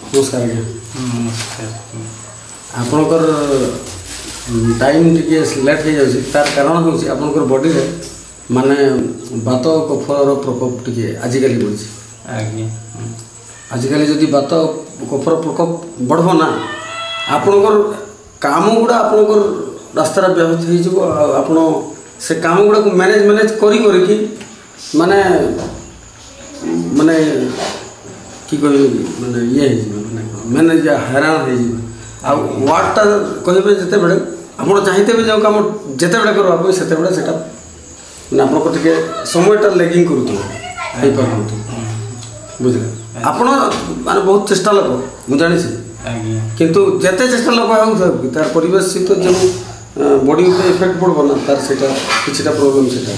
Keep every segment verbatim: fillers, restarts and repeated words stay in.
ନମସ୍କାର ଆଜ୍ଞା। ଆପଣଙ୍କର ଟାଇମ୍ ଟିକେ ଲେଟ୍ ହେଇଯାଉଛି। ତାର କାରଣ ହେଉଛି ଆପଣଙ୍କର ବଡ଼ିରେ ମାନେ ବାତ କଫର ପ୍ରକୋପ ଟିକେ ଆଜିକାଲି ବଢ଼ିଛି। ଆଜ୍ଞା। ଆଜିକାଲି ଯଦି ବାତ କଫର ପ୍ରକୋପ ବଢ଼ିବ ନା, ଆପଣଙ୍କର କାମ ଗୁଡ଼ା ଆପଣଙ୍କର ରାସ୍ତାରେ ବ୍ୟାହତ ହେଇଯିବ। ଆଉ ଆପଣ ସେ କାମ ଗୁଡ଼ାକୁ ମ୍ୟାନେଜ୍ ମ୍ୟାନେଜ୍ କରି କରିକି ମାନେ ମାନେ କି କହିବି, ମାନେ ଇଏ ହେଇଯିବ, ମାନେ କ'ଣ, ମାନେ ଯାହା ହଇରାଣ ହେଇଯିବ। ଆଉ ୱାର୍କଟା କହିବେ ଯେତେବେଳେ ଆପଣ ଚାହିଁଥିବେ ଯେଉଁ କାମ ଯେତେବେଳେ କରିବା ପାଇଁ, ସେତେବେଳେ ସେଇଟା ମାନେ ଆପଣଙ୍କ ଟିକେ ସମୟଟା ଲେଗିଂ କରୁଥିବ, ହେଇପାରୁନଥିବ। ବୁଝିଲେ? ଆପଣ ମାନେ ବହୁତ ଚେଷ୍ଟା ଲୋକ, ମୁଁ ଜାଣିଛି। ଆଜ୍ଞା। କିନ୍ତୁ ଯେତେ ଚେଷ୍ଟା ଲୋକ ହେଉଥାଉ ବି, ତାର ପରିବେଶ ସହିତ ଯେଉଁ ବଡ଼ି ଉପରେ ଇଫେକ୍ଟ ପଡ଼ିବ ନା, ତାର ସେଇଟା କିଛିଟା ପ୍ରୋବ୍ଲେମ୍ ସେଇଟା।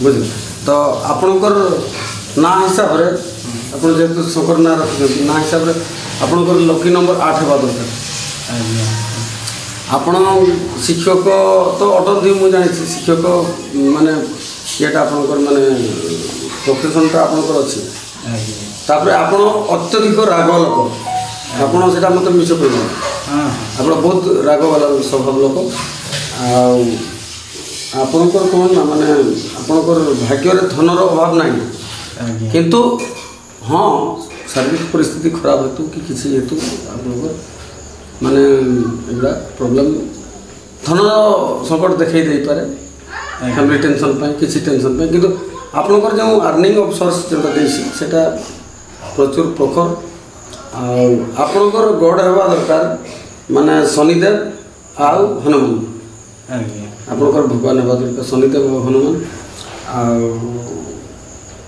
ବୁଝିଲେ? ତ ଆପଣଙ୍କର ନାଁ ହିସାବରେ, ଆପଣ ଯେହେତୁ ଶଙ୍କର ନାଁ ରଖିଛନ୍ତି, ନାଁ ହିସାବରେ ଆପଣଙ୍କର ଲକି ନମ୍ବର ଆଠ ହେବା ଦରକାର। ଆଜ୍ଞା। ଆପଣ ଶିକ୍ଷକ ତ ଅଟନ୍ତି, ମୁଁ ଜାଣିଛି। ଶିକ୍ଷକ ମାନେ ଇଏଟା ଆପଣଙ୍କର, ମାନେ ପ୍ରଫେସନଟା ଆପଣଙ୍କର ଅଛି। ଆଜ୍ଞା। ତାପରେ ଆପଣ ଅତ୍ୟଧିକ ରାଗ ଲୋକ, ଆପଣ ସେଇଟା ମୋତେ ମିଛ କହିବେ। ହଁ। ଆପଣ ବହୁତ ରାଗବାଲା ସ୍ୱଭାବ ଲୋକ। ଆଉ ଆପଣଙ୍କର କ'ଣ ନା, ମାନେ ଆପଣଙ୍କର ଭାଗ୍ୟରେ ଧନର ଅଭାବ ନାହିଁ। ଆଜ୍ଞା। କିନ୍ତୁ ହଁ, ଶାରୀରିକ ପରିସ୍ଥିତି ଖରାପ ହେତୁ କି କିଛି ହେତୁ ଆପଣଙ୍କର ମାନେ ଏଗୁଡ଼ା ପ୍ରୋବ୍ଲେମ୍, ଧନ ସଙ୍କଟ ଦେଖାଇ ଦେଇପାରେ। ଫ୍ୟାମିଲି ଟେନସନ୍ ପାଇଁ, କିଛି ଟେନସନ୍ ପାଇଁ, କିନ୍ତୁ ଆପଣଙ୍କର ଯେଉଁ ଆର୍ନିଂ ଅଫ୍ ସୋର୍ସ ଯେଉଁଟା ଦେଇଛି, ସେଇଟା ପ୍ରଚୁର ପ୍ରଖର। ଆଉ ଆପଣଙ୍କର ଗଡ଼ ହେବା ଦରକାର ମାନେ ଶନିଦେବ ଆଉ ହନୁମାନ। ଆଜ୍ଞା। ଆପଣଙ୍କର ଭଗବାନ ହେବା ଦରକାର ଶନିଦେବ ଆଉ ହନୁମାନ। ଆଉ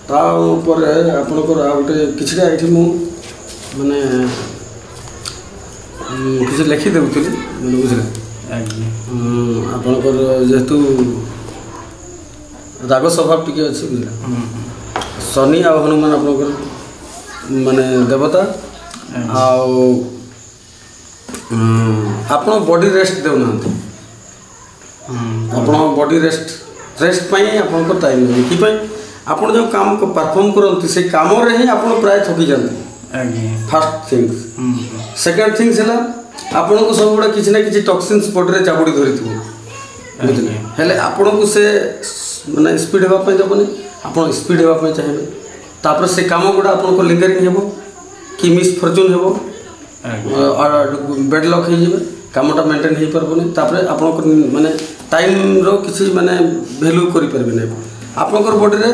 ତା ଉପରେ ଆପଣଙ୍କର ଆଉ ଗୋଟେ କିଛିଟା ଏଇଠି ମୁଁ ମାନେ ଉଁ, କିଛି ଲେଖି ଦେଉଥିଲି, ମାନେ ବୁଝିଲେ। ଆଜ୍ଞା। ଉଁ, ଆପଣଙ୍କର ଯେହେତୁ ରାଗ ସ୍ୱଭାବ ଟିକେ ଅଛି, ବୁଝିଲେ। ହୁଁ। ଶନି ଆଉ ହନୁମାନ ଆପଣଙ୍କର ମାନେ ଦେବତା। ଆଜ୍ଞା। ଆଉ ଉଁ, ଆପଣ ବଡ଼ି ରେଷ୍ଟ ଦେଉନାହାନ୍ତି। ହୁଁ। ଆପଣ ବଡ଼ି ରେଷ୍ଟ, ରେଷ୍ଟ ପାଇଁ ଆପଣଙ୍କ ଟାଇମ୍ ନାହିଁ। ଏଥିପାଇଁ ଆପଣ ଯେଉଁ କାମ ପରଫର୍ମ କରନ୍ତି, ସେ କାମରେ ହିଁ ଆପଣ ପ୍ରାୟ ଥକି ଯାଆନ୍ତି। ଆଜ୍ଞା। First things. ହୁଁ। ସେକେଣ୍ଡ ଥିଙ୍ଗସ୍ ହେଲା, ଆପଣଙ୍କୁ ସବୁବେଳେ କିଛି ନା କିଛି ଟକ୍ସିନ୍ସ ବଡ଼ିରେ ଜାବୁଡ଼ି ଧରିଥିବ, ବୁଝିଲେ? ଆଜ୍ଞା। ହେଲେ ଆପଣଙ୍କୁ ସେ ମାନେ ସ୍ପିଡ୍ ହେବା ପାଇଁ ଦେବନି, ଆପଣ ସ୍ପିଡ୍ ହେବା ପାଇଁ ଚାହିଁବେ। ତାପରେ ସେ କାମ ଗୁଡ଼ା ଆପଣଙ୍କ ଲିଙ୍ଗରିଂ ହେବ କି ମିସ୍ ଫର୍ଚୁନ୍ ହେବ, ଆଜ୍ଞା। ବେଡ୍ ଲକ୍ ହେଇଯିବେ, କାମଟା ମେଣ୍ଟେନ୍ ହେଇପାରିବନି। ତାପରେ ଆପଣଙ୍କ ମାନେ ଟାଇମ୍ର କିଛି ମାନେ ଭ୍ୟାଲ୍ୟୁ କରିପାରିବେ ନାହିଁ। ଆପଣଙ୍କର ବଡ଼ିରେ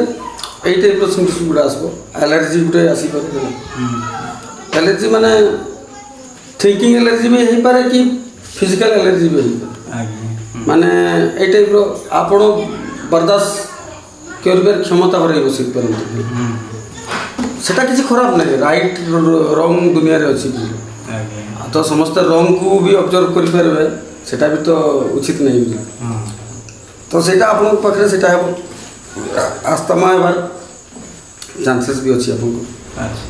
ଏଇ ଟାଇପ୍ର ସିମ୍ପଟମ୍ସ ଗୁଡ଼ା ଆସିବ, ଆଲର୍ଜି ଗୋଟେ ଆସିପାରେ, ହେଲା। ହୁଁ। ଆଲର୍ଜି ମାନେ ଥିଙ୍କିଂ ଆଲର୍ଜି ବି ହେଇପାରେ କି ଫିଜିକାଲ ଆଲର୍ଜି ବି ହେଇପାରେ। ଆଜ୍ଞା। ହୁଁ। ମାନେ ଏଇ ଟାଇପ୍ର ଆପଣ ବରଦାସ୍ତ କରିବାର କ୍ଷମତା ହରାଇ ବସିପାରନ୍ତି। ହୁଁ। ସେଟା କିଛି ଖରାପ ନାହିଁ, ରାଇଟ୍ ରଙ୍ଗ ଦୁନିଆରେ ଅଛି। ଆଜ୍ଞା। ଆଉ ତ ସମସ୍ତେ ରଙ୍ଗକୁ ବି ଅବଜର୍ଭ କରିପାରିବେ, ସେଟା ବି ତ ଉଚିତ ନାହିଁ, ବୁଝିଲେ? ହଁ। ତ ସେଇଟା ଆପଣଙ୍କ ପାଖରେ ସେଇଟା ହେବ, ଆସ୍ତମା ହେବାର ଚାନ୍ସେସ୍ ବି ଅଛି ଆପଣଙ୍କୁ। ଆଚ୍ଛା।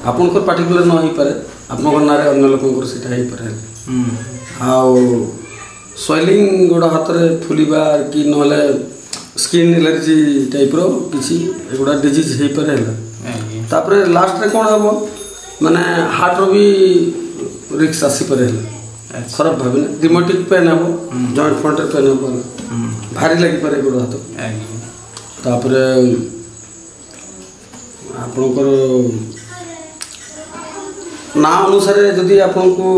ଆପଣଙ୍କର ପାର୍ଟିକୁଲାର ନ ହେଇପାରେ, ଆପଣଙ୍କ ନାଁରେ ଅନ୍ୟ ଲୋକଙ୍କର ସେଇଟା ହେଇପାରେ। ହୁଁ। ଆଉ ସ୍ୱେଲିଂ, ଗୋଡ଼ ହାତରେ ଫୁଲିବା କି ନହେଲେ ସ୍କିନ୍ ଆଲର୍ଜି ଟାଇପ୍ର କିଛି ଏଗୁଡ଼ା ଡିଜିଜ୍ ହେଇପାରେ, ହେଲା। ଆଜ୍ଞା। ତାପରେ ଲାଷ୍ଟରେ କ'ଣ ହେବ, ମାନେ ହାର୍ଟର ବି ରିକ୍ସ ଆସିପାରେ, ହେଲା। ଆଚ୍ଛା। ଖରାପ ଭାବିନା, ରିମୋଟିକ୍ ପେନ୍ ହେବ, ହୁଁ। ଜଏଣ୍ଟ ଫଏଣ୍ଟରେ ପେନ୍ ହେବ, ହେଲା। ହୁଁ। ଭାରି ଲାଗିପାରେ ଗୋଡ଼ ହାତ। ଆଜ୍ଞା। ତାପରେ ଆପଣଙ୍କର ନାଁ ଅନୁସାରେ ଯଦି ଆପଣଙ୍କୁ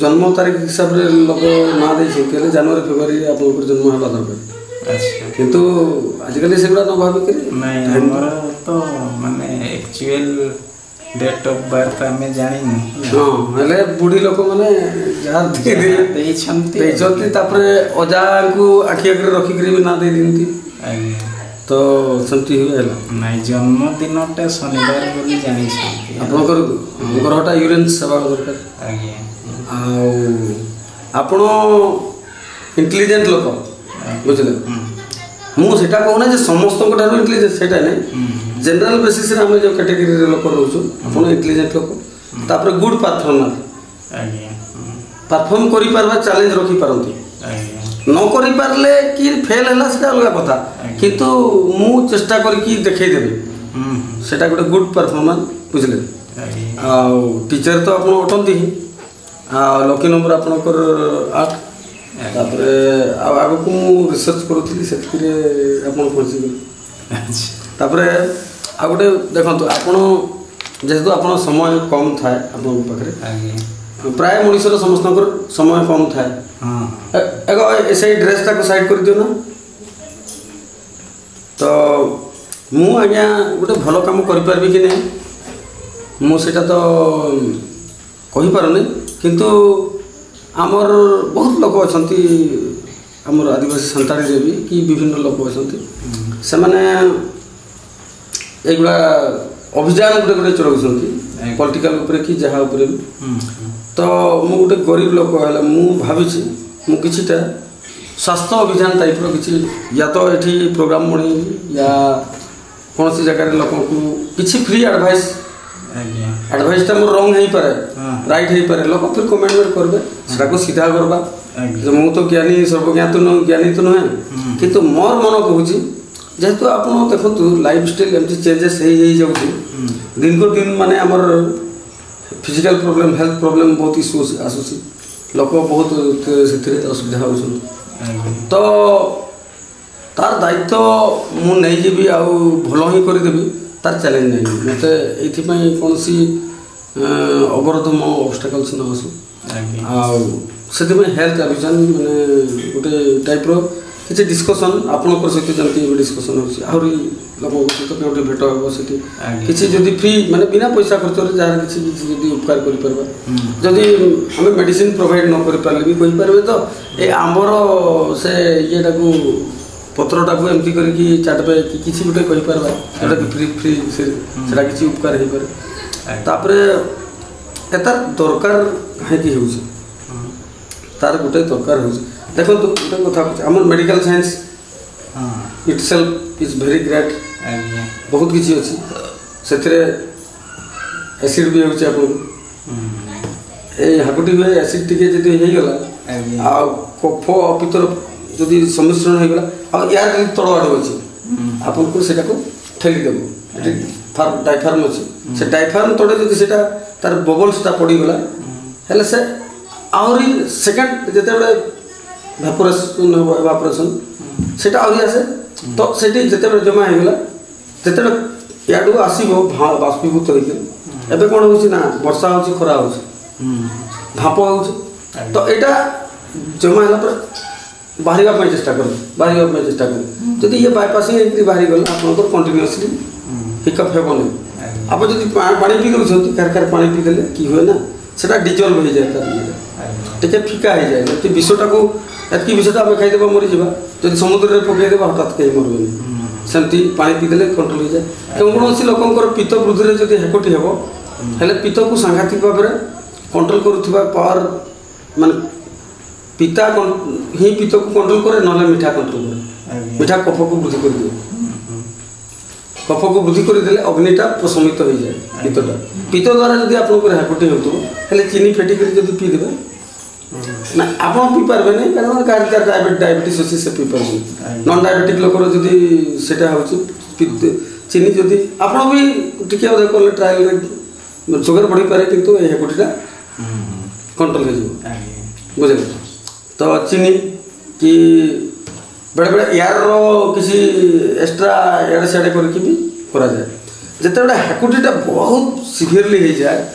ଜନ୍ମ ତାରିଖ ହିସାବରେ ଲୋକ ନାଁ ଦେଇଛନ୍ତି, ହେଲେ ଜାନୁଆରୀ ଫେବୃଆରୀରେ ଆପଣଙ୍କର ଜନ୍ମ ହେବା ଦରକାର। ଆଚ୍ଛା। କିନ୍ତୁ ଆଜିକାଲି ସେଗୁଡ଼ା ନ ଭାବିକିରି ନାଇଁ, ଆମର ତ ମାନେ ଆକ୍ଚୁଆଲ ଡେଟ୍ ଅଫ୍ ବାର୍ଥ ଆମେ ଜାଣିନୁ। ହଁ, ହେଲେ ବୁଢ଼ୀ ଲୋକମାନେ ଯାହା ଦେଇଦେଲେ ଦେଇଛନ୍ତି। ଦେଇଛନ୍ତି। ତାପରେ ଅଜାଙ୍କୁ ଆଖି ଆଗରେ ରଖିକିରି ବି ନାଁ ଦେଇ ଦିଅନ୍ତି। ଆଜ୍ଞା। ତ ସେମିତି ହୁଏ, ହେଲା। ନାଇଁ, ଜନ୍ମଦିନଟା ଶନିବାର ବୋଲି ଜାଣିଛନ୍ତି। ଆପଣଙ୍କର ଗ୍ରହଟା ୟୁରେନସ୍ ହେବା ଦରକାର। ଆଜ୍ଞା। ଆଉ ଆପଣ ଇଣ୍ଟେଲିଜେଣ୍ଟ ଲୋକ, ବୁଝିଲେ? ହୁଁ। ମୁଁ ସେଇଟା କହୁନା ଯେ ସମସ୍ତଙ୍କ ଠାରୁ ଇଣ୍ଟେଲିଜେଣ୍ଟ, ସେଇଟା ନାହିଁ। ହୁଁ। ଜେନେରାଲ ବେସିସ୍ରେ ଆମେ ଯେଉଁ କ୍ୟାଟେଗୋରୀରେ ଲୋକ ରହୁଛୁ, ଆପଣ ଇଣ୍ଟେଲିଜେଣ୍ଟ ଲୋକ। ତାପରେ ଗୁଡ୍ ପରଫର୍ମର, ଆଜ୍ଞା। ହୁଁ। ପରଫର୍ମ କରିପାରିବା, ଚ୍ୟାଲେଞ୍ଜ ରଖିପାରନ୍ତି। ଆଜ୍ଞା। ନ କରିପାରିଲେ କି ଫେଲ୍ ହେଲା, ସେଟା ଅଲଗା କଥା। ଆଜ୍ଞା। କିନ୍ତୁ ମୁଁ ଚେଷ୍ଟା କରିକି ଦେଖେଇଦେବି। ହୁଁ, ହୁଁ। ସେଟା ଗୋଟେ ଗୁଡ୍ ପରଫର୍ମାନ୍ସ, ବୁଝିଲେ? ଆଜ୍ଞା। ଆଉ ଟିଚର ତ ଆପଣ ଅଟନ୍ତି ହିଁ। ଆଉ ଲକି ନମ୍ବର ଆପଣଙ୍କର ଆଠ। ତାପରେ ଆଉ ଆଗକୁ ମୁଁ ରିସର୍ଚ୍ଚ କରୁଥିଲି, ସେତିକିରେ ଆପଣ ପହଞ୍ଚିଗଲେ। ଆଚ୍ଛା। ତାପରେ ଆଉ ଗୋଟେ ଦେଖନ୍ତୁ, ଆପଣ ଯେହେତୁ ଆପଣ ସମୟ କମ୍ ଥାଏ ଆପଣଙ୍କ ପାଖରେ, ଆଜ୍ଞା। ପ୍ରାୟ ମଣିଷର ସମସ୍ତଙ୍କର ସମୟ କମ୍ ଥାଏ। ହଁ। ଏ- ଏଗ ଏ- ସେଇ ଡ୍ରେସ୍ଟାକୁ ସାଇଡ୍ କରିଦିଅ ନା। ତ ମୁଁ ଆଜ୍ଞା ଗୋଟେ ଭଲ କାମ କରିପାରିବି କି ନାହିଁ, ମୁଁ ସେଇଟା ତ କହିପାରୁନି, କିନ୍ତୁ ଆମର ବହୁତ ଲୋକ ଅଛନ୍ତି, ଆମର ଆଦିବାସୀ ସାନ୍ତାଳୀରେ ବି କି ବିଭିନ୍ନ ଲୋକ ଅଛନ୍ତି, ସେମାନେ ଏଇଗୁଡ଼ା ଅଭିଯାନ ଗୋଟେ ଗୋଟେ ଚଳାଉଛନ୍ତି, ଆଜ୍ଞା। ପଲିଟିକାଲ ଉପରେ କି ଯାହା ଉପରେ ବି। ହୁଁ। ତ ମୁଁ ଗୋଟେ ଗରିବ ଲୋକ ହେଲେ ମୁଁ ଭାବିଛି ମୁଁ କିଛିଟା ସ୍ୱାସ୍ଥ୍ୟ ଅଭିଯାନ ଟାଇପ୍ର କିଛି, ୟା ତ ଏଠି ପ୍ରୋଗ୍ରାମ ବନେଇବି, ୟା କୌଣସି ଜାଗାରେ ଲୋକଙ୍କୁ କିଛି ଫ୍ରି ଆଡ଼ଭାଇସ୍, ଆଜ୍ଞା। ଆଡ଼ଭାଇସ୍ଟା ମୋର ରଙ୍ଗ ହେଇପାରେ, ହଁ। ରାଇଟ୍ ହେଇପାରେ, ଲୋକ ଫିର୍ କମେଣ୍ଟମେଣ୍ଟ କରିବେ, ସେଟାକୁ ସିଧା କରବା। ଆଜ୍ଞା। ଯେ ମୁଁ ତ ଜ୍ଞାନୀ, ସର୍ବଜ୍ଞାତ ନୁହେଁ, ଜ୍ଞାନୀ ତ ନୁହେଁ, ହୁଁ। କିନ୍ତୁ ମୋର ମନ କହୁଛି, ଯେହେତୁ ଆପଣ ଦେଖନ୍ତୁ ଲାଇଫ୍ ଷ୍ଟାଇଲ୍ ଏମିତି ଚେଞ୍ଜେସ୍ ହେଇ ହେଇଯାଉଛି, ହୁଁ। ଦିନକୁ ଦିନ ମାନେ ଆମର ଫିଜିକାଲ ପ୍ରୋବ୍ଲେମ୍, ହେଲ୍ଥ ପ୍ରୋବ୍ଲେମ୍ ବହୁତ ଇସ୍ୟୁ ଆସୁଛି, ଲୋକ ବହୁତ ସେଥିରେ ଅସୁବିଧା ହେଉଛନ୍ତି। ଆଜ୍ଞା। ତ ତାର ଦାୟିତ୍ୱ ମୁଁ ନେଇଯିବି ଆଉ ଭଲ ହିଁ କରିଦେବି, ତାର ଚ୍ୟାଲେଞ୍ଜ ନାହିଁ। ମୋତେ ଏଇଥିପାଇଁ କୌଣସି ଅଁ, ଅବରୋଧ ମୋ ଅବଷ୍ଟାକଲ୍ସ ନ ଆସୁ। ଆଜ୍ଞା। ଆଉ ସେଥିପାଇଁ ହେଲ୍ଥ ଆଭିଜନ ମାନେ ଗୋଟେ ଟାଇପ୍ର କିଛି ଡିସ୍କସନ୍ ଆପଣଙ୍କର ସହିତ ଯେମିତି ଏବେ ଡିସ୍କସନ୍ ହେଉଛି, ଆହୁରି ଲୋକଙ୍କ ସହିତ କେଉଁଠି ଭେଟ ହେବ ସେଠି ଆଜ୍ଞା। କିଛି ଯଦି ଫ୍ରି ମାନେ ବିନା ପଇସା ଖର୍ଚ୍ଚରେ ଯାହାର କିଛି କିଛି ଯଦି ଉପକାର କରିପାରିବା, ହୁଁ। ଯଦି ଆମେ ମେଡ଼ିସିନ ପ୍ରୋଭାଇଡ଼ ନ କରିପାରିଲେ ବି କହିପାରିବେ ତ ଏ ଆମ୍ବର ସେ ଇଏଟାକୁ ପତ୍ରଟାକୁ ଏମିତି କରିକି ଚାଟବେ କି କିଛି ଗୋଟେ କହିପାରିବା, ଯେଉଁଟାକି ଫ୍ରି ଫ୍ରି ସେ ସେଟା କିଛି ଉପକାର ହେଇପାରେ। ତାପରେ ଏତାର ଦରକାର କାହିଁକି ହେଉଛି, ତାର ଗୋଟେ ଦରକାର ହେଉଛି। ଦେଖନ୍ତୁ ଗୋଟେ କଥା କହୁଛି, ଆମର ମେଡ଼ିକାଲ ସାଇନ୍ସ ହଁ। ଇଟ୍ ସେଲ୍ଫ ଇଜ୍ ଭେରି ଗ୍ରେଟ୍। ଆଜ୍ଞା। ବହୁତ କିଛି ଅଛି ସେଥିରେ। ଏସିଡ୍ ବି ହେଉଛି ଆପଣଙ୍କୁ। ହୁଁ। ଏଇ ହାକୁଟି ହୁଏ, ଏସିଡ୍ ଟିକେ ଯଦି ହେଇଗଲା, ଆଜ୍ଞା। ଆଉ କଫ ଅପିତର ଯଦି ସମ୍ମିଶ୍ରଣ ହେଇଗଲା, ଆଉ ଏୟାର ଯଦି ତଳ ଆଡ଼ୁ ଅଛି, ହୁଁ। ଆପଣଙ୍କୁ ସେଇଟାକୁ ଠେଲିଦେବ। ଆଜ୍ଞା। ଡାଇଫାର୍ମ ଅଛି, ସେ ଡାଇଫାର୍ମ ତଳେ ଯଦି ସେଟା ତାର ବବଲ୍ସଟା ପଡ଼ିଗଲା, ହେଲେ ସେ ଆହୁରି ସେକେଣ୍ଡ ଯେତେବେଳେ ଭାପୋରେସନ୍ ହେବ, ଏଭାପୋରେସନ୍, ସେଟା ଆହୁରି ଆସେ। ତ ସେଠି ଯେତେବେଳେ ଜମା ହେଇଗଲା, ଯେତେବେଳେ ଇଆଡ଼କୁ ଆସିବ ଭା- ବାଷ୍ପୀଭୂତ ହେଇକି, ଏବେ କ'ଣ ହେଉଛି ନା, ବର୍ଷା ହେଉଛି, ଖରା ହେଉଛି, ଭାପ ହେଉଛି। ତ ଏଇଟା ଜମା ହେଲା ପରେ ବାହାରିବା ପାଇଁ ଚେଷ୍ଟା କରୁ, ବାହାରିବା ପାଇଁ ଚେଷ୍ଟା କରୁ। ଯଦି ଇଏ ବାଇପାସିଂ ହେଇକି ବାହାରିଗଲା, ଆପଣଙ୍କର କଣ୍ଟିନ୍ୟୁଅସଲି ହିକଅପ୍ ହେବନି। ଆପଣ ଯଦି ପା- ପାଣି ପିଇ ଦେଉଛନ୍ତି, କାର କାର ପାଣି ପିଇ ଦେଲେ କି ହୁଏ ନା, ସେଟା ଡିଜଲ୍ଭ ହେଇଯାଏ, ତାର ଇଏରେ ଟିକେ ଫିକା ହେଇଯାଏ। ଯଦି ବିଷଟାକୁ, ଏତିକି ବିଷଟା ଆମେ ଖାଇଦେବା, ମରିଯିବା। ଯଦି ସମୁଦ୍ରରେ ପକେଇଦେବା, ହଠାତ୍ କେହି ମରିବେନି। ସେମିତି ପାଣି ପିଇ ଦେଲେ କଣ୍ଟ୍ରୋଲ ହେଇଯାଏ। ତେଣୁ କୌଣସି ଲୋକଙ୍କର ପିତ୍ତ ବୃଦ୍ଧିରେ ଯଦି ହେକଟି ହେବ, ହେଲେ ପିତ୍ତକୁ ସାଂଘାତିକ ଭାବରେ କଣ୍ଟ୍ରୋଲ କରୁଥିବା ପାୱାର, ମାନେ ପିତା କନ୍- ହିଁ ପିତ୍ତକୁ କଣ୍ଟ୍ରୋଲ କରେ, ନହେଲେ ମିଠା କଣ୍ଟ୍ରୋଲ କରେ। ମିଠା କଫକୁ ବୃଦ୍ଧି କରିଦିଏ। କଫକୁ ବୃଦ୍ଧି କରିଦେଲେ ଅଗ୍ନିଟା ପ୍ରଶମିତ ହେଇଯାଏ। ପିତ୍ତଟା, ପିତ୍ତ ଦ୍ୱାରା ଯଦି ଆପଣଙ୍କର ହେକଟି ହେଉଥିବ, ହେଲେ ଚିନି ଫେଟିକରି ଯଦି ପିଇଦେବେ, ନା, ଆପଣ ପିଇ ପାରିବେନି, କାରଣ କାହାର କାହାର ଡାଇବେଟି- ଡାଇବେଟିସ୍ ଅଛି, ସେ ପିଇ ପାରିବେନି। ନନ୍ ଡାଇବେଟିକ୍ ଲୋକର ଯଦି ସେଇଟା ହେଉଛି, ପିତ୍ତ- ଚିନି ଯଦି ଆପଣ ବି ଟିକେ ଅଧେ କଲେ ଟ୍ରାଏଲରେ ସୁଗାର ବଢ଼ିପାରେ, କିନ୍ତୁ ଏ ହେକଟିଟା କଣ୍ଟ୍ରୋଲ ହେଇଯିବ। ବୁଝିଲେ? ତ ଚିନି କି ବେଳେବେଳେ ଏୟାରର କିଛି ଏକ୍ସଟ୍ରା ଇଆଡ଼େ ସିଆଡ଼େ କରିକି ବି କରାଯାଏ। ଯେତେବେଳେ ହେକଟିଟା ବହୁତ ସିଭିୟରଲି ହେଇଯାଏ,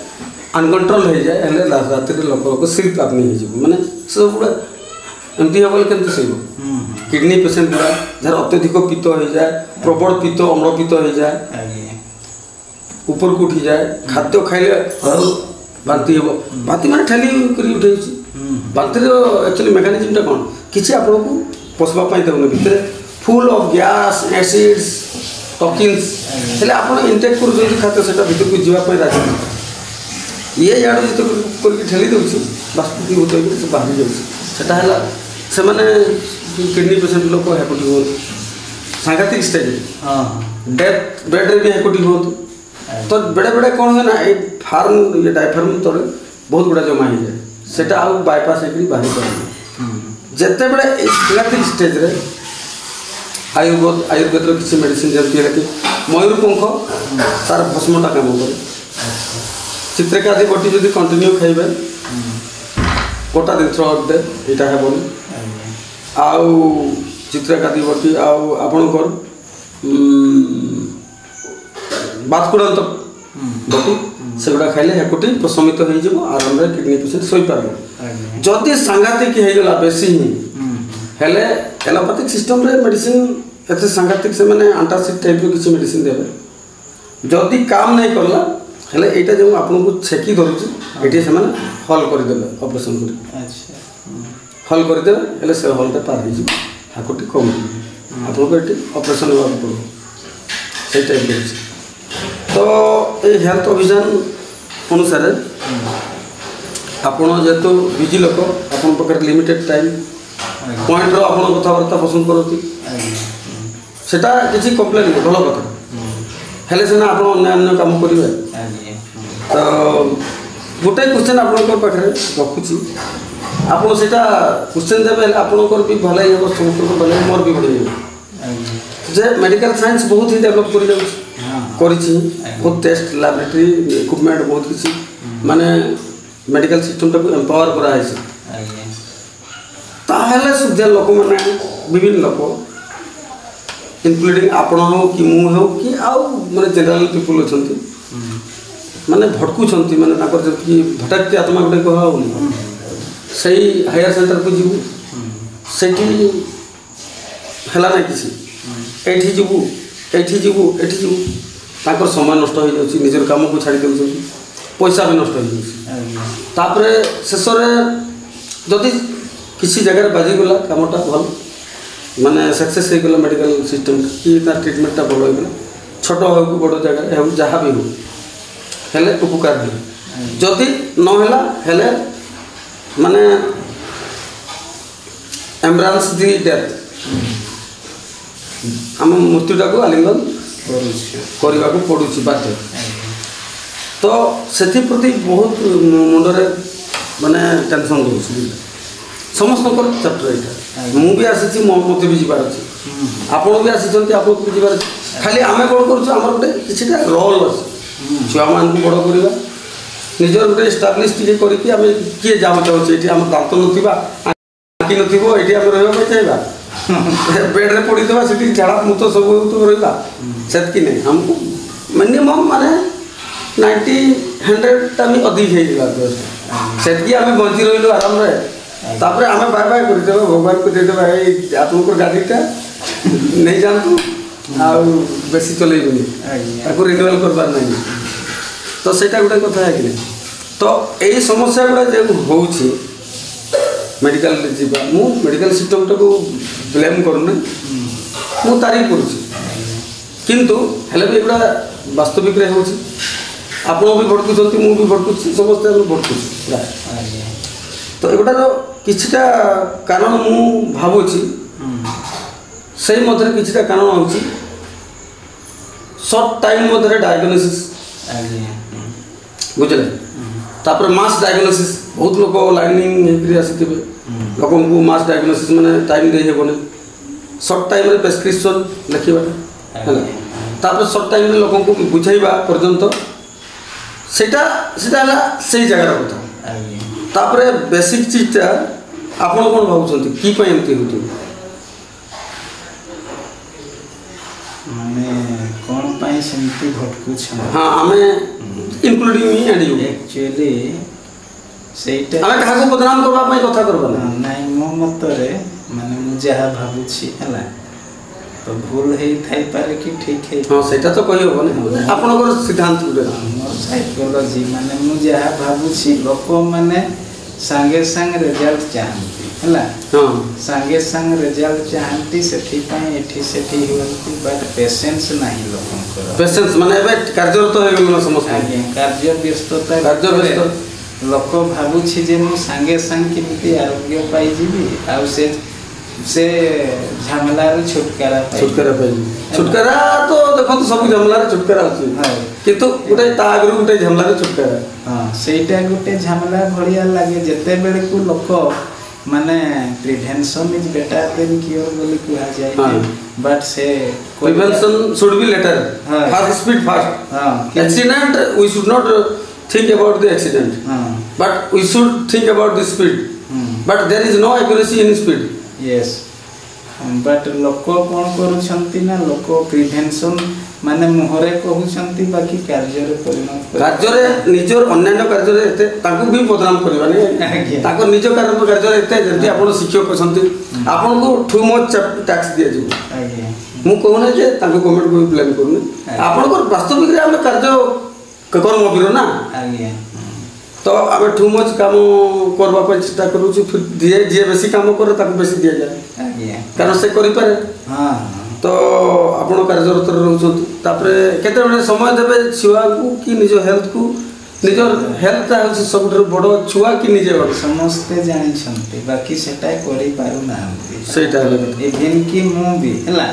ଅନକଣ୍ଟ୍ରୋଲ ହେଇଯାଏ, ହେଲେ ରା- ରାତିରେ ଲୋକ ଲୋକ ସ୍ଲିପ୍ ଆପନିଆ ହେଇଯିବ। ମାନେ ସେ ସବୁବେଳେ ଏମିତି ହେବ, କେମିତି ଶୋଇବ? କିଡ଼ନୀ ପେସେଣ୍ଟ ଗୁଡ଼ା, ଯାହାର ଅତ୍ୟଧିକ ପିତ୍ତ ହେଇଯାଏ, ପ୍ରବଳ ପିତ୍ତ, ଅମ୍ଳ ପିତ୍ତ ହେଇଯାଏ, ଉପରକୁ ଉଠିଯାଏ, ଖାଦ୍ୟ ଖାଇଲେ ବାନ୍ତି ହେବ। ବାନ୍ତି ମାନେ ଠେଲି କରି ଉଠେଇଛି। ବାନ୍ତିର ଆକ୍ଚୁଆଲି ମେକାନିଜିମଟା କ'ଣ? କିଛି ଆପଣଙ୍କୁ ପଶିବା ପାଇଁ ଦେଉନି, ଭିତରେ ଫୁଲ୍ ଅଫ୍ ଗ୍ୟାସ୍, ଏସିଡ୍ସ, ଟକ୍ସିନ୍ସ। ହେଲେ ଆପଣ ଇନଟେକ୍ କରୁଛନ୍ତି ଖାଦ୍ୟ, ସେଟା ଭିତରକୁ ଯିବା ପାଇଁ ରାଜି ନୁହଁ। ଇଏ ଇଆଡ଼ୁ ଯେତେ କରିକି ଠେଲି ଦେଉଛି, ବାଷ୍ପୀଭୂତ ହେଇକି ସେ ବାହାରି ଯାଉଛି। ସେଟା ହେଲା, ସେମାନେ କିଡ଼ନୀ ପେସେଣ୍ଟ ଲୋକ ହେକଟି ହୁଅନ୍ତି, ସାଂଘାତିକ ଷ୍ଟେଜ୍, ଡେଥ୍ ବେଡ୍ରେ ବି ହେକଟି ହୁଅନ୍ତି। ତ ବେଳେ ବେଳେ କ'ଣ ହୁଏ ନା, ଏଇ ଫାର୍ମ, ଇଏ ଡାଇଫାର୍ମ ତଳେ ବହୁତ ଗୁଡ଼ା ଜମା ହେଇଯାଏ, ସେଟା ଆଉ ବାଇପାସ୍ ହେଇକି ବାହାରି ପାରେନି। ଯେତେବେଳେ ଏଇ ସାଂଘାତିକ ଷ୍ଟେଜ୍ରେ ଆୟୁର୍ବେଦ ଆୟୁର୍ବେଦର କିଛି ମେଡିସିନ, ଯେମିତି ହେଲା କି ମୟୂରପଙ୍ଖ, ତାର ଭସ୍ମଟା କାମ କରେ। ଚିତ୍ରକାଦି ବଟି ଯଦି କଣ୍ଟିନ୍ୟୁ ଖାଇବେ, ଗୋଟା ଦିନ ଥ୍ରୁ ଆଉଟ୍ ଡେ ଏଇଟା ହେବନି। ଆଉ ଚିତ୍ରକାଦି ବଟି ଆଉ ଆପଣଙ୍କର ବାତକୁଡ଼ାନ୍ତ ବଟି, ସେଗୁଡ଼ା ଖାଇଲେ ହେକୁଟି ପ୍ରଶମିତ ହେଇଯିବ, ଆରାମରେ କିଡନୀ ପେସେଣ୍ଟ ଶୋଇପାରିବ। ଯଦି ସାଂଘାତିକ ହେଇଗଲା ବେଶୀ ହିଁ, ହେଲେ ଏଲୋପାଥିକ ସିଷ୍ଟମରେ ମେଡିସିନ ଏତେ ସାଂଘାତିକ, ସେମାନେ ଆଣ୍ଟାସିଡ୍ ଟାଇପ୍ର କିଛି ମେଡିସିନ ଦେବେ। ଯଦି କାମ ନାଇଁ କଲା, ହେଲେ ଏଇଟା ଯେଉଁ ଆପଣଙ୍କୁ ଛେକି ଧରୁଛି, ଏଠି ସେମାନେ ହଲ୍ କରିଦେବେ ଅପରେସନ କରି। ହଲ୍ କରିଦେବେ, ହେଲେ ସେ ହଲ୍ଟା ପାର ହେଇଯିବ, ହେକୁଟି କମ୍ ହେଇଯିବ। ଆପଣଙ୍କୁ ଏଠି ଅପରେସନ ହେବାକୁ ପଡ଼ିବ, ସେଇ ଟାଇପ୍ର ଅଛି। ତ ଏଇ ହେଲ୍ଥ ଅଭିଯାନ ଅନୁସାରେ ଆପଣ ଯେହେତୁ ବିଜି ଲୋକ, ଆପଣଙ୍କ ପାଖରେ ଲିମିଟେଡ୍ ଟାଇମ୍, ପଏଣ୍ଟର ଆପଣ କଥାବାର୍ତ୍ତା ପସନ୍ଦ କରନ୍ତି, ସେଟା କିଛି କମ୍ପ୍ଲେନ୍ ନୁହେଁ, ଭଲ କଥା। ହେଲେ ସିନା ଆପଣ ଅନ୍ୟାନ୍ୟ କାମ କରିବେ। ତ ଗୋଟେ କ୍ୱେଶ୍ଚନ୍ ଆପଣଙ୍କ ପାଖରେ ରଖୁଛି, ଆପଣ ସେଇଟା କ୍ୱେଶ୍ଚନ୍ ଦେବେ, ହେଲେ ଆପଣଙ୍କର ବି ଭଲାଇ ହେବ, ସମସ୍ତଙ୍କର ଭଲାଇ ହେବ, ମୋର ବି ଭଲାଇ ହେବ। ଯେ ମେଡିକାଲ ସାଇନ୍ସ ବହୁତ ହିଁ ଡେଭଲପ୍ କରିଯାଉଛି, କରିଛି। ବହୁତ ଟେଷ୍ଟ ଲାବୋରେଟୋରୀ ଇକ୍ୱିପମେଣ୍ଟ, ବହୁତ କିଛି, ମାନେ ମେଡିକାଲ ସିଷ୍ଟମଟାକୁ ଏମ୍ପାୱାର କରାଯାଇଛି। ତାହେଲେ ସୁଦ୍ଧା ଲୋକମାନେ, ବିଭିନ୍ନ ଲୋକ, ଇନକ୍ଲୁଡ଼ିଂ ଆପଣ ହଉ କି ମୁଁ ହଉ କି ଆଉ ମାନେ ଜେନେରାଲ ପିପୁଲ ଅଛନ୍ତି, ମାନେ ଭଟକୁଛନ୍ତି, ମାନେ ତାଙ୍କର ଯେତିକି ଭଟାକ୍ତି ଆତ୍ମା ଗୋଟେ କୁହା ହଉନି, ସେଇ ହାୟର ସେଣ୍ଟରକୁ ଯିବୁ, ସେଠି ହେଲା ନାହିଁ କିଛି, ଏଇଠି ଯିବୁ, ଏଇଠି ଯିବୁ, ଏଇଠି ଯିବୁ, ତାଙ୍କର ସମୟ ନଷ୍ଟ ହେଇଯାଉଛି, ନିଜର କାମକୁ ଛାଡ଼ି ଦେଉଛନ୍ତି, ପଇସା ବି ନଷ୍ଟ ହେଇଯାଉଛି। ତାପରେ ଶେଷରେ ଯଦି କିଛି ଜାଗାରେ ବାଜିଗଲା କାମଟା ଭଲ, ମାନେ ସକ୍ସେସ୍ ହେଇଗଲା ମେଡିକାଲ ସିଷ୍ଟମଟା, କି ତା ଟ୍ରିଟମେଣ୍ଟଟା ଭଲ ହେଇଗଲା, ଛୋଟ ହଉ କି ବଡ଼ ଜାଗାରେ ହଉ, ଯାହା ବି ହଉ, ହେଲେ ଉପକାର ହେଲା। ଯଦି ନ ହେଲା, ହେଲେ ମାନେ ଏମ୍ବ୍ରାନ୍ସ ଦି ଡେଥ୍, ଆମ ମୃତ୍ୟୁଟାକୁ ଆଲିଙ୍ଗନ କରୁଛି। କରିବାକୁ ପଡ଼ୁଛି ବାଧ୍ୟ। ତ ସେଥିପ୍ରତି ବହୁତ ମୁ- ମୁଣ୍ଡରେ ମାନେ ଟେନସନ୍ ରହୁଛି, ବୁଝିଲେ? ସମସ୍ତଙ୍କର ଚାପ୍ଟର ଏଇଟା। ମୁଁ ବି ଆସିଛି, ମୋ ମୋତେ ବି ଯିବାର ଅଛି। ଆପଣ ବି ଆସିଛନ୍ତି, ଆପଣଙ୍କୁ ବି ଯିବାର ଅଛି। ଖାଲି ଆମେ କ'ଣ କରୁଛୁ, ଆମର ଗୋଟେ କିଛିଟା ରୋଲ୍ ଅଛି। ଛୁଆମାନଙ୍କୁ ବଡ଼ କରିବା, ନିଜର ଗୋଟେ ଏଷ୍ଟାବ୍ଲିଶ୍ ଟିକେ କରିକି ଆମେ କିଏ ଯାହା ଚାହୁଁଛେ, ଏଠି ଆମର ଦାନ୍ତ ନଥିବା, ଆଖି ନଥିବ, ଏଠି ଆମେ ରହିବା ପାଇଁ ଚାହିଁବା, ବେଡ଼୍ରେ ପଡ଼ିଥିବା, ସେଠି ଝାଡ଼ା ମୁତ ସବୁ ହେଉଥିବ, ରହିବା, ସେତିକି ନାହିଁ। ଆମକୁ ମିନିମମ୍ ମାନେ ନାଇଣ୍ଟି ହଣ୍ଡ୍ରେଡ଼ଟା ବି ଅଧିକ ହେଇଯିବା ଦରକାର। ସେତିକି ଆମେ ବଞ୍ଚି ରହିଲୁ ଆରାମରେ। ତାପରେ ଆମେ ବାଏ ବାଏ କରିଦେବା, ଭଗବାନଙ୍କୁ ଦେଇଦେବା, "ଏଇ ଆପଣଙ୍କର ଗାଡ଼ିଟା ନେଇଯାଆନ୍ତୁ, ଆଉ ବେଶୀ ଚଲେଇବୁନି, ଆଜ୍ଞା। ତାକୁ ରିନ୍ୟୁଆଲ୍ କରିବାର ନାହିଁ।" ତ ସେଇଟା ଗୋଟେ କଥା, ହେ କି ନାହିଁ? ତ ଏଇ ସମସ୍ୟା ଗୁଡ଼ା ଯେଉଁ ହେଉଛି, ମେଡ଼ିକାଲରେ ଯିବା, ମୁଁ ମେଡ଼ିକାଲ ସିଷ୍ଟମଟାକୁ ବ୍ଲେମ୍ କରୁନି, ମୁଁ ତାରିଫ କରୁଛି। କିନ୍ତୁ ହେଲେ ବି ଏଗୁଡ଼ା ବାସ୍ତବିକରେ ହେଉଛି। ଆପଣ ବି ଭଟକୁଛନ୍ତି, ମୁଁ ବି ଭଟକୁଛି, ସମସ୍ତେ ଆମେ ଭଟକୁଛୁ ପ୍ରାୟ। ଆଜ୍ଞା। ତ ଏଗୁଡ଼ାର କିଛିଟା କାରଣ ମୁଁ ଭାବୁଛି, ସେଇ ମଧ୍ୟରେ କିଛିଟା କାରଣ ହେଉଛି ସର୍ଟ ଟାଇମ୍ ମଧ୍ୟରେ ଡାୟଗ୍ନୋସିସ୍, ଆଜ୍ଞା। ବୁଝିଲେ? ତାପରେ ମାସ୍ ଡାୟଗ୍ନୋସିସ୍, ବହୁତ ଲୋକ ଲାଇନିଂ ହେଇକରି ଆସିଥିବେ, ଲୋକଙ୍କୁ ମାସ୍ ଡାୟଗ୍ନୋସିସ୍ ମାନେ ଟାଇମ୍ ଦେଇ ହେବନି, ସର୍ଟ ଟାଇମ୍ରେ ପ୍ରେସ୍କ୍ରିପସନ୍ ଲେଖିବାଟା, ହେଲା। ତାପରେ ସର୍ଟ ଟାଇମ୍ରେ ଲୋକଙ୍କୁ ବୁଝେଇବା ପର୍ଯ୍ୟନ୍ତ, ସେଇଟା ସେଇଟା ହେଲା ସେଇ ଜାଗାର କଥା। ଆଜ୍ଞା। ତାପରେ ବେସିକ୍ ଚିଜ୍ଟା ଆପଣ କ'ଣ ଭାବୁଛନ୍ତି, କି ପାଇଁ ଏମିତି ହେଉଥିବ? ମାନେ କ'ଣ ପାଇଁ ସେମିତି ଭଟକୁଛନ୍ତି? ହଁ, ଆମେ including me and you. Actually ସେଇଟା ଆମେ କାହାକୁ ବଦନାମ କରିବା ପାଇଁ କଥା କରିବା ନା। ହଁ, ନାଇଁ, ମୋ ମତରେ, ମାନେ, ମୁଁ ଯାହା ଭାବୁଛି, ହେଲା, ତ ଭୁଲ ହେଇଥାଇପାରେ କି ଠିକ୍ ହେଇପାରେ। ହଁ, ସେଇଟା ତ କହିହବନି। ଆପଣଙ୍କର ସିଦ୍ଧାନ୍ତ ଗୋଟେ। ହଁ, ମୋର ସାଇକୋଲୋଜି, ମାନେ, ମୁଁ ଯାହା ଭାବୁଛି, ଲୋକମାନେ ସାଙ୍ଗେ ସାଙ୍ଗେ ରେଜଲ୍ଟ ଚାହାନ୍ତି, ହେଲା। ହଁ। ସାଙ୍ଗେ ସାଙ୍ଗେ ରେଜଲ୍ଟ ଚାହାନ୍ତି, ସେଥିପାଇଁ ଏଠି ସେଠି ହୁଅନ୍ତି, ବଟ୍ ପେସେନ୍ସ ନାହିଁ ଲୋକଙ୍କର। ପେସେନ୍ସ ମାନେ ଏବେ କାର୍ଯ୍ୟରତ ହେଇଗଲୁଣି ସମସ୍ତେ। ଆଜ୍ଞା, କାର୍ଯ୍ୟ ବ୍ୟସ୍ତତା କାର୍ଯ୍ୟ ଭିତରେ ବ୍ୟସ୍ତ। ଲୋକ ଭାବୁଛି ଯେ ମୁଁ ସାଙ୍ଗେ ସାଙ୍ଗେ କେମିତି ଆରୋଗ୍ୟ ପାଇଯିବି, ଆଉ ସେ ସେ ଝାମେଲାରୁ ଛୁଟକାରା ପାଇଯିବି। ଛୁଟକାରା ପାଇଯିବି। ଛୁଟକାରା ତ ଦେଖନ୍ତୁ, ସବୁ ଝାମେଲାରେ ଛୁଟକାରା ଅଛି। ହଁ। କିନ୍ତୁ ଗୋଟେ ତା ଆଗରୁ ଗୋଟେ ଝାମେଲାରେ ଛୁଟକାରା। ହଁ, ସେଇଟା ଗୋଟେ ଝାମେଲା ଭଳିଆ ଲାଗେ। ଯେତେବେଳକୁ ଲୋକ ମାନେ, prevention is better than cure ବୋଲି କୁହାଯାଏ। ହଁ। But ସେ Prevention should be later. ହଁ। First speed fast. ହଁ। Accident, we should not think about the accident. ହଁ। But we should think about the speed. ହୁଁ। But there is no accuracy in speed. Yes. But ଲୋକ କ'ଣ କରୁଛନ୍ତି ନା, ଲୋକ prevention, ମାନେ, ମୁହଁରେ କହୁଛନ୍ତି, ବାକି କାର୍ଯ୍ୟରେ ପରିଣତ କରି- କାର୍ଯ୍ୟରେ, ନିଜର ଅନ୍ୟାନ୍ୟ କାର୍ଯ୍ୟରେ ଏତେ ତାଙ୍କୁ ବି ବଦନାମ କରିବାନି। ଆଜ୍ଞା। ତାଙ୍କ ନିଜ କାର୍ଯ୍ୟ କାର୍ଯ୍ୟରେ ଏତେ, ଯେମିତି ଆପଣ ଶିକ୍ଷକ ଅଛନ୍ତି, ଆପଣଙ୍କୁ ଟୁ ମଚ୍ ଟ୍ୟାକ୍ସ ଦିଆଯିବ। ଆଜ୍ଞା। ମୁଁ କହୁନି ଯେ ତାଙ୍କ ଗଭର୍ଣ୍ଣମେଣ୍ଟକୁ ବି ବ୍ଲେମ୍ କରୁନି। ଆଜ୍ଞା। ଆପଣଙ୍କର ବାସ୍ତବିକରେ ଆମେ କାର୍ଯ୍ୟ କର୍ମବୀର ନା, ଆଜ୍ଞା। ତ ଆମେ ଟୁ ମଚ୍ କାମ କରିବା ପାଇଁ ଚେଷ୍ଟା କରୁଛୁ। ଫିର୍ ଯିଏ ଯିଏ ବେଶୀ କାମ କରେ, ତାକୁ ବେଶୀ ଦିଆଯାଏ, ଆଜ୍ଞା। କାରଣ ସେ କରିପାରେ। ହଁ। ତ ଆପଣ କାର୍ଯ୍ୟରତରେ ରହୁଛନ୍ତି, ତାପରେ କେତେବେଳେ ସମୟ ଦେବେ ଛୁଆକୁ କି ନିଜ ହେଲ୍ଥକୁ? ନିଜ ହେଲ୍ଥଟା ହେଉଛି ସବୁଠାରୁ ବଡ଼, ଛୁଆ କି ନିଜେ ବଡ଼? ସମସ୍ତେ ଜାଣିଛନ୍ତି, ବାକି ସେଟା କରିପାରୁନାହାନ୍ତି। ସେଇଟା ହେଲା କଥା। ଇଭିନ୍ କି ମୁଁ ବି, ହେଲା।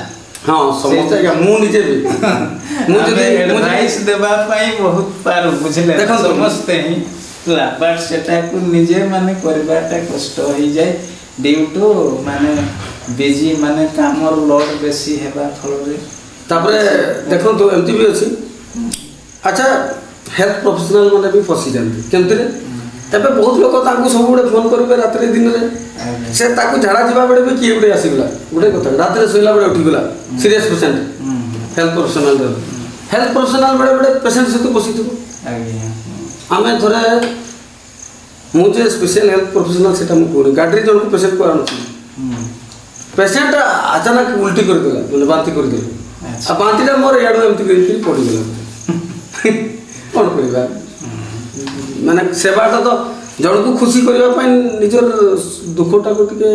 ହଁ, ସମସ୍ତେ ଆଜ୍ଞା, ମୁଁ ନିଜେ ବି। ମୁଁ ଯଦି, ମୁଁ ଯଦି ଆଡଭାଇସ୍ ଦେବା ପାଇଁ ବହୁତ ପାରୁ, ବୁଝିଲେ ନା? ଦେଖନ୍ତୁ। ସମସ୍ତେ ହିଁ, ହେଲା, ବଟ୍ ସେଟାକୁ ନିଜେ, ମାନେ, କରିବାଟା କଷ୍ଟ ହେଇଯାଏ, ଡ୍ୟୁ ଟୁ, ମାନେ, ବିଜି, ମାନେ, କାମର ଲୋଡ୍ ବେଶୀ ହେବା ଫଳରେ। ତାପରେ ଦେଖନ୍ତୁ, ଏମିତି ବି ଅଛି। ଆଚ୍ଛା, ହେଲ୍ଥ ପ୍ରଫେସନାଲ ମାନେ ବି ଫସିଯାନ୍ତି। କେମିତିରେ? ଏବେ ବହୁତ ଲୋକ ତାଙ୍କୁ ସବୁବେଳେ ଫୋନ୍ କରିବେ ରାତିରେ, ଦିନରେ। ଆଜ୍ଞା। ସେ ତାକୁ ଝାଡ଼ା ଯିବା ବେଳେ ବି କିଏ ଗୋଟେ ଆସିଗଲା, ଗୋଟେ କଥା, ରାତିରେ ଶୋଇଲା ବେଳେ ଉଠିଗଲା, ସିରିୟସ୍ ପେସେଣ୍ଟ, ହୁଁ। ହେଲ୍ଥ ପ୍ରଫେସନାଲର। ହେଲ୍ଥ ପ୍ରଫେସନାଲ ବେଳେ ବେଳେ ପେସେଣ୍ଟ ସହିତ ବସିଥିବ। ଆଜ୍ଞା। ଆମେ ଥରେ, ମୁଁ ଯେ ସ୍ପେଶିଆଲ ହେଲ୍ଥ ପ୍ରଫେସନାଲ, ସେଟା ମୁଁ କହୁନି, ଗାଡ଼ିରେ ଜଣକୁ ପେସେଣ୍ଟକୁ ଆଣୁଥିଲି। ହୁଁ। ପେସେଣ୍ଟ ଆଚାନକ ଉଲ୍ଟି କରିଦେଲା, ମାନେ ବାନ୍ତି କରିଦେଲା। ଆଚ୍ଛା। ଆଉ ବାନ୍ତିଟା ମୋର ଇଆଡ଼ୁ ଏମିତି କରିକି ପଡ଼ିଗଲା। କ'ଣ କରିବା? ମାନେ, ସେବାଟା ତ ଜଣକୁ ଖୁସି କରିବା ପାଇଁ, ନିଜର ଦୁଃଖଟାକୁ ଟିକେ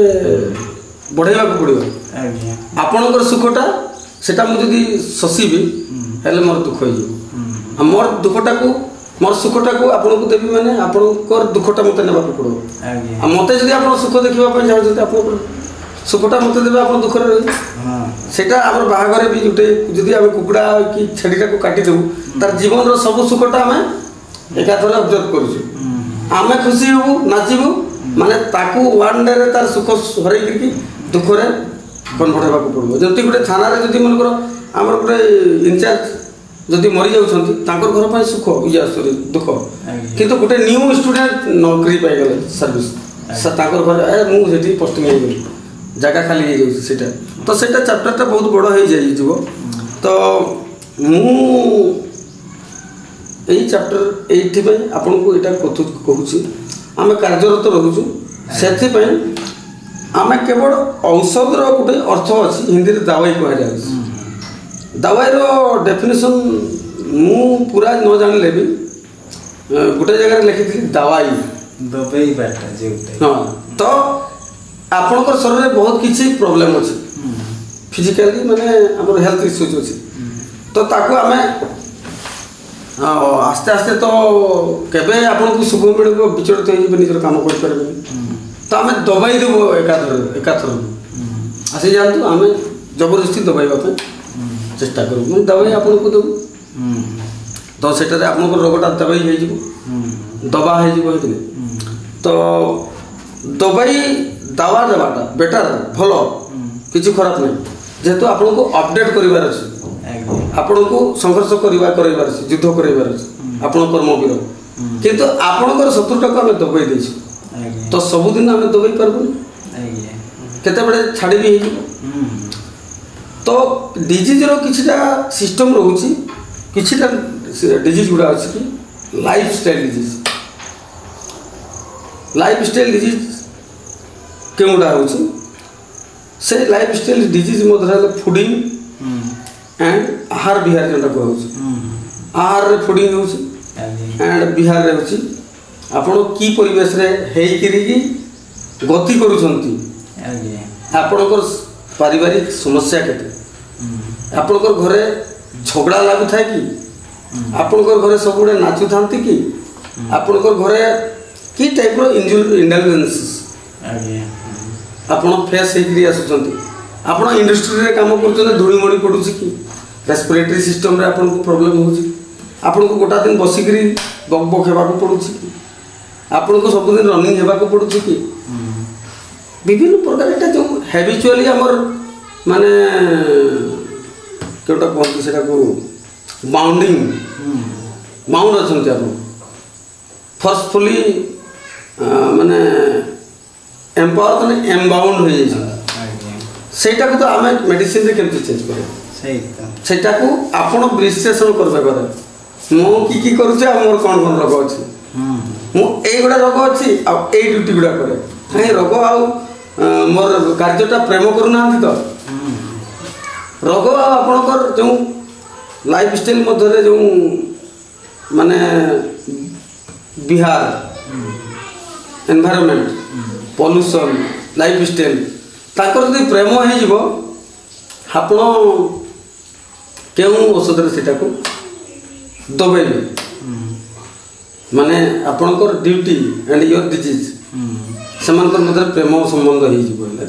ବଢ଼େଇବାକୁ ପଡ଼ିବ। ଆଜ୍ଞା। ଆପଣଙ୍କର ସୁଖଟା, ସେଟା ମୁଁ ଯଦି ଶୋଷିବି, ହୁଁ। ହେଲେ ମୋର ଦୁଃଖ ହେଇଯିବ। ହୁଁ। ଆଉ ମୋର ଦୁଃଖଟାକୁ, ମୋର ସୁଖଟାକୁ ଆପଣଙ୍କୁ ଦେବି, ମାନେ, ଆପଣଙ୍କର ଦୁଃଖଟା ମୋତେ ନେବାକୁ ପଡ଼ିବ। ଆଜ୍ଞା। ଆଉ ମୋତେ ଯଦି ଆପଣ ସୁଖ ଦେଖିବା ପାଇଁ ଚାହୁଁଛନ୍ତି, ଆପଣଙ୍କର ସୁଖଟା ମୋତେ ଦେବେ, ଆପଣ ଦୁଃଖରେ ରହିବେ। ହଁ। ସେଟା ଆମର ବାହାଘରେ ବି ଗୋଟେ, ଯଦି ଆମେ କୁକୁଡ଼ା କି ଛେଳିଟାକୁ କାଟିଦେବୁ, ତାର ଜୀବନର ସବୁ ସୁଖଟା ଆମେ ଏକାଥରେ ଅବଜର୍ଭ କରୁଛୁ। ହୁଁ। ଆମେ ଖୁସି ହବୁ, ନାଚିବୁ, ମାନେ ତାକୁ ୱାନ୍ ଡେରେ ତାର ସୁଖ ହରେଇ କରିକି ଦୁଃଖରେ କନଭର୍ଟ ହେବାକୁ ପଡ଼ିବ। ଯେମିତି ଗୋଟେ ଥାନାରେ ଯଦି ମନେକର ଆମର ଗୋଟେ ଇନଚାର୍ଜ ଯଦି ମରିଯାଉଛନ୍ତି, ତାଙ୍କର ଘର ପାଇଁ ସୁଖ, ଇଏ ସରି, ଦୁଃଖ। ଆଜ୍ଞା। କିନ୍ତୁ ଗୋଟେ ନ୍ୟୁ ଷ୍ଟୁଡେଣ୍ଟ ନକରି ପାଇଗଲେ ସର୍ଭିସ୍, ତାଙ୍କର ଘରେ, "ଏ, ମୁଁ ସେଠି ପୋଷ୍ଟିଂ ହେଇଗଲି, ଜାଗା ଖାଲି ହେଇଯାଉଛି," ସେଇଟା। ତ ସେଇଟା ଚାପ୍ଟରଟା ବହୁତ ବଡ଼ ହେଇଯାଇଯିବ। ତ ମୁଁ ଏଇ ଚାପ୍ଟର ଏଇଥିପାଇଁ ଆପଣଙ୍କୁ ଏଇଟା କଥୁ- କହୁଛି, ଆମେ କାର୍ଯ୍ୟରତ ରହୁଛୁ, ସେଥିପାଇଁ ଆମେ କେବଳ ଔଷଧର ଗୋଟେ ଅର୍ଥ ଅଛି, ହିନ୍ଦୀରେ ଦାୱାଇ କୁହାଯାଉଛି। ଦାୱାଇର ଡେଫିନେସନ୍ ମୁଁ ପୁରା ନ ଜାଣିଲେ ବି, ଏ, ଗୋଟେ ଜାଗାରେ ଲେଖିଥିଲି ଦାୱାଇ। ଦବେଇବାଟା ଯେଉଁଟା। ହଁ, ତ ଆପଣଙ୍କର ଶରୀରରେ ବହୁତ କିଛି ପ୍ରୋବ୍ଲେମ୍ ଅଛି, ଫିଜିକାଲି, ମାନେ, ଆମର ହେଲ୍ଥ ଇସ୍ୟୁଜ୍ ଅଛି। ତ ତାକୁ ଆମେ, ଅ, ଆସ୍ତେ ଆସ୍ତେ ତ କେବେ ଆପଣଙ୍କୁ ସୁଖ ମିଳିବ, ବିଚଳିତ ହେଇଯିବେ, ନିଜର କାମ କରିପାରିବେନି। ତ ଆମେ ଦବାଇ ଦେବୁ ଏକାଥର ଏକାଥରକୁ। ଆସି ଯାଆନ୍ତୁ, ଆମେ ଜବରଦସ୍ତି ଦବାଇବା ପାଇଁ ଚେଷ୍ଟା କରିବୁ, ମାନେ, ଦବାଇ ଆପଣଙ୍କୁ ଦେବୁ। ତ ସେଟାରେ ଆପଣଙ୍କର ରୋଗଟା ଦବାଇ ହେଇଯିବ, ଦବା ହେଇଯିବ, ହେଇଥିବ। ତ ଦବାଇ, ଦାୱା ଦେବାଟା ବେଟର, ଭଲ, କିଛି ଖରାପ ନାହିଁ। ଯେହେତୁ ଆପଣଙ୍କୁ ଅପଡେଟ୍ କରିବାର ଅଛି, ଆଜ୍ଞା। ଆପଣଙ୍କୁ ସଂଘର୍ଷ କରିବା, କରାଇବାର ଅଛି, ଯୁଦ୍ଧ କରାଇବାର ଅଛି, ଆପଣ କର୍ମବୀର। କିନ୍ତୁ ଆପଣଙ୍କର ଶତ୍ରୁଟାକୁ ଆମେ ଦବାଇ ଦେଇଛୁ। ଆଜ୍ଞା। ତ ସବୁଦିନ ଆମେ ଦବାଇ ପାରିବୁନି, ଆଜ୍ଞା। କେତେବେଳେ ଛାଡ଼ି ବି ହେଇଯିବ। ହୁଁ। ତ ଡିଜିଜ୍ର କିଛିଟା ସିଷ୍ଟମ୍ ରହୁଛି, କିଛିଟା ଡିଜିଜ୍ ଗୁଡ଼ା ଅଛି କି lifestyle disease. Lifestyle disease କେଉଁଗୁଡ଼ା ହେଉଛି? ସେ ଲାଇଫ୍ ଷ୍ଟାଇଲ୍ ଡିଜିଜ୍ ମଧ୍ୟରେ ହେଲେ ଫୁଡ଼ିଂ ହୁଁ। ଆଣ୍ଡ ଆହାର ବିହାର, ଯେଉଁଟା କୁହାଯାଉଛି। ହୁଁ। ଆହାରରେ ଫୁଡ଼ିଂ ହେଉଛି ଆଜ୍ଞା। ଆଣ୍ଡ ବିହାରରେ ହେଉଛି। ଆପଣ କି ପରିବେଶରେ ହେଇକିରି କି ଗତି କରୁଛନ୍ତି, ଆଜ୍ଞା। ଆପଣଙ୍କର ପାରିବାରିକ ସମସ୍ୟା କେତେ, ହୁଁ। ଆପଣଙ୍କର ଘରେ ଝଗଡ଼ା ଲାଗୁଥାଏ କି, ଆପଣଙ୍କର ଘରେ ସବୁବେଳେ ନାଚୁଥାନ୍ତି କି, ଆପଣଙ୍କର ଘରେ କି ଟାଇପ୍ର ଇଣ୍ଡଲଜେନ୍ସେସ୍ ଆଜ୍ଞା। ଆପଣ ଫେସ୍ ହେଇକିରି ଆସୁଛନ୍ତି, ଆପଣ ଇଣ୍ଡଷ୍ଟ୍ରିରେ କାମ କରୁଛନ୍ତି, ଧୂଳିମଳି ପଡ଼ୁଛି କି, ରେସ୍ପିରେଟୋରୀ ସିଷ୍ଟମ୍ରେ ଆପଣଙ୍କୁ ପ୍ରୋବ୍ଲେମ୍ ହେଉଛି, ଆପଣଙ୍କୁ ଗୋଟା ଦିନ ବସିକିରି ବକ୍ ବକ୍ ହେବାକୁ ପଡ଼ୁଛି କି, ଆପଣଙ୍କୁ ସବୁଦିନ ରନିଂ ହେବାକୁ ପଡ଼ୁଛି କି? ବିଭିନ୍ନ ପ୍ରକାର ଏଇଟା ଯେଉଁ ହ୍ୟାବିଚୁଆଲି ଆମର, ମାନେ, କେଉଁଟା କୁହନ୍ତି ସେଟାକୁ, ବାଉଣ୍ଡିଂ, ବାଉଣ୍ଡ ଅଛନ୍ତି ଆପଣ, ଫୋର୍ସଫୁଲି, ମାନେ, ଏମ୍ପାୱାର, ମାନେ, ଏମ୍ବାଉଣ୍ଡ ହେଇଯାଇଛି। ସେଇଟାକୁ ତ ଆମେ ମେଡିସିନରେ କେମିତି ଚେଞ୍ଜ କରିବା? ସେଇଟାକୁ ଆପଣ ବିଶ୍ଳେଷଣ କରିବେ ଘରେ, ମୁଁ କି କି କରୁଛି ଆଉ ମୋର କ'ଣ କ'ଣ ରୋଗ ଅଛି। ମୁଁ ଏଇଗୁଡ଼ା ରୋଗ ଅଛି ଆଉ ଏଇ ଡ୍ୟୁଟି ଗୁଡ଼ା କରେ। କାହିଁ, ରୋଗ ଆଉ, ଅ, ମୋର କାର୍ଯ୍ୟଟା ପ୍ରେମ କରୁନାହାନ୍ତି ତ? ରୋଗ ଆଉ ଆପଣଙ୍କର ଯେଉଁ ଲାଇଫଷ୍ଟାଇଲ ମଧ୍ୟରେ ଯେଉଁ, ମାନେ, ବିହାର, ଏନଭାରମେଣ୍ଟ, ପଲ୍ୟୁସନ୍, ଲାଇଫଷ୍ଟାଇଲ, ତାଙ୍କର ଯଦି ପ୍ରେମ ହେଇଯିବ, ଆପଣ କେଉଁ ଔଷଧରେ ସେଇଟାକୁ ଦବେଇବେ? ମାନେ, ଆପଣଙ୍କର ଡ୍ୟୁଟି ଆଣ୍ଡ ୟୋର ଡିଜିଜ୍, ସେମାନଙ୍କର ମଧ୍ୟରେ ପ୍ରେମ ସମ୍ବନ୍ଧ ହେଇଯିବ ହେଲେ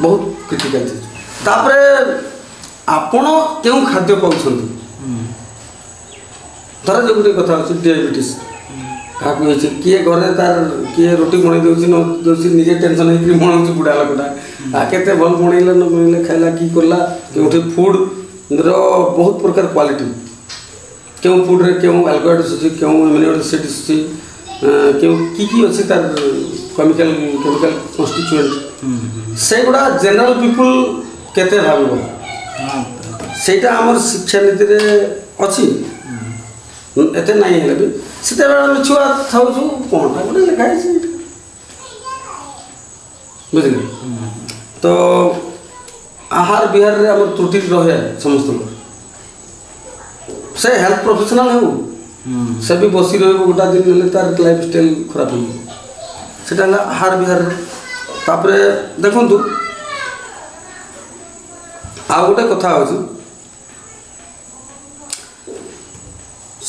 ବହୁତ କ୍ରିଟିକାଲ ଜିନିଷ। ତାପରେ ଆପଣ କେଉଁ ଖାଦ୍ୟ ପାଉଛନ୍ତି? ଧରାଯାଉ, ଗୋଟେ କଥା ହେଉଛି, ଡାଇବେଟିସ୍ କାହାକୁ ହେଇଛି, କିଏ ଘରେ ତାର, କିଏ ରୁଟି ବନେଇ ଦେଉଛି, ନ ଦେଉଛି, ନିଜେ ଟେନସନ୍ ହେଇକିରି ବନଉଛି ବୁଢ଼ା ଲୋକଟା। ଆ, କେତେ ଭଲ ବନେଇଲା, ନ ବନେଇଲେ, ଖାଇଲା, କି କଲା, କେଉଁଠି ଫୁଡ଼ର ବହୁତ ପ୍ରକାର କ୍ୱାଲିଟି, କେଉଁ ଫୁଡ଼ରେ କେଉଁ ଆଲକାଲଏଡ୍ ଆସୁଛି, କେଉଁ ଏମିନୋ ଏସିଡ୍ ଆସୁଛି, ଆ, କେଉଁ କି କି ଅଛି ତାର କେମିକାଲ, କେମିକାଲ କନଷ୍ଟିଚ୍ୟୁଏଣ୍ଟ, ସେଗୁଡ଼ା ଜେନେରାଲ ପିପୁଲ କେତେ ଭାବିବ? ସେଇଟା ଆମର ଶିକ୍ଷାନୀତିରେ ଅଛି। ଏତେ ନାହିଁ ହେଲେ ବି, ସେତେବେଳେ ଆମେ ଛୁଆ ଥାଉଛୁ, "କ'ଣଟା ଗୋଟେ ଲେଖା ହେଇଛି ଏଇଠି।" ବୁଝିଲେ? ତ ଆହାର ବିହାରରେ ଆମର ତ୍ରୁଟି ରହେ ସମସ୍ତଙ୍କର। ସେ ହେଲ୍ଥ ପ୍ରଫେସନାଲ ହଉ, ସେ ବି ବସି ରହିବ, ଗୋଟା ଦିନ ହେଲେ ତାର ଲାଇଫଷ୍ଟାଇଲ ଖରାପ ହେଇଯିବ। ସେଟା ହେଲା ଆହାର ବିହାରରେ। ତାପରେ ଦେଖନ୍ତୁ, ଆଉ ଗୋଟେ କଥା ହେଉଛି,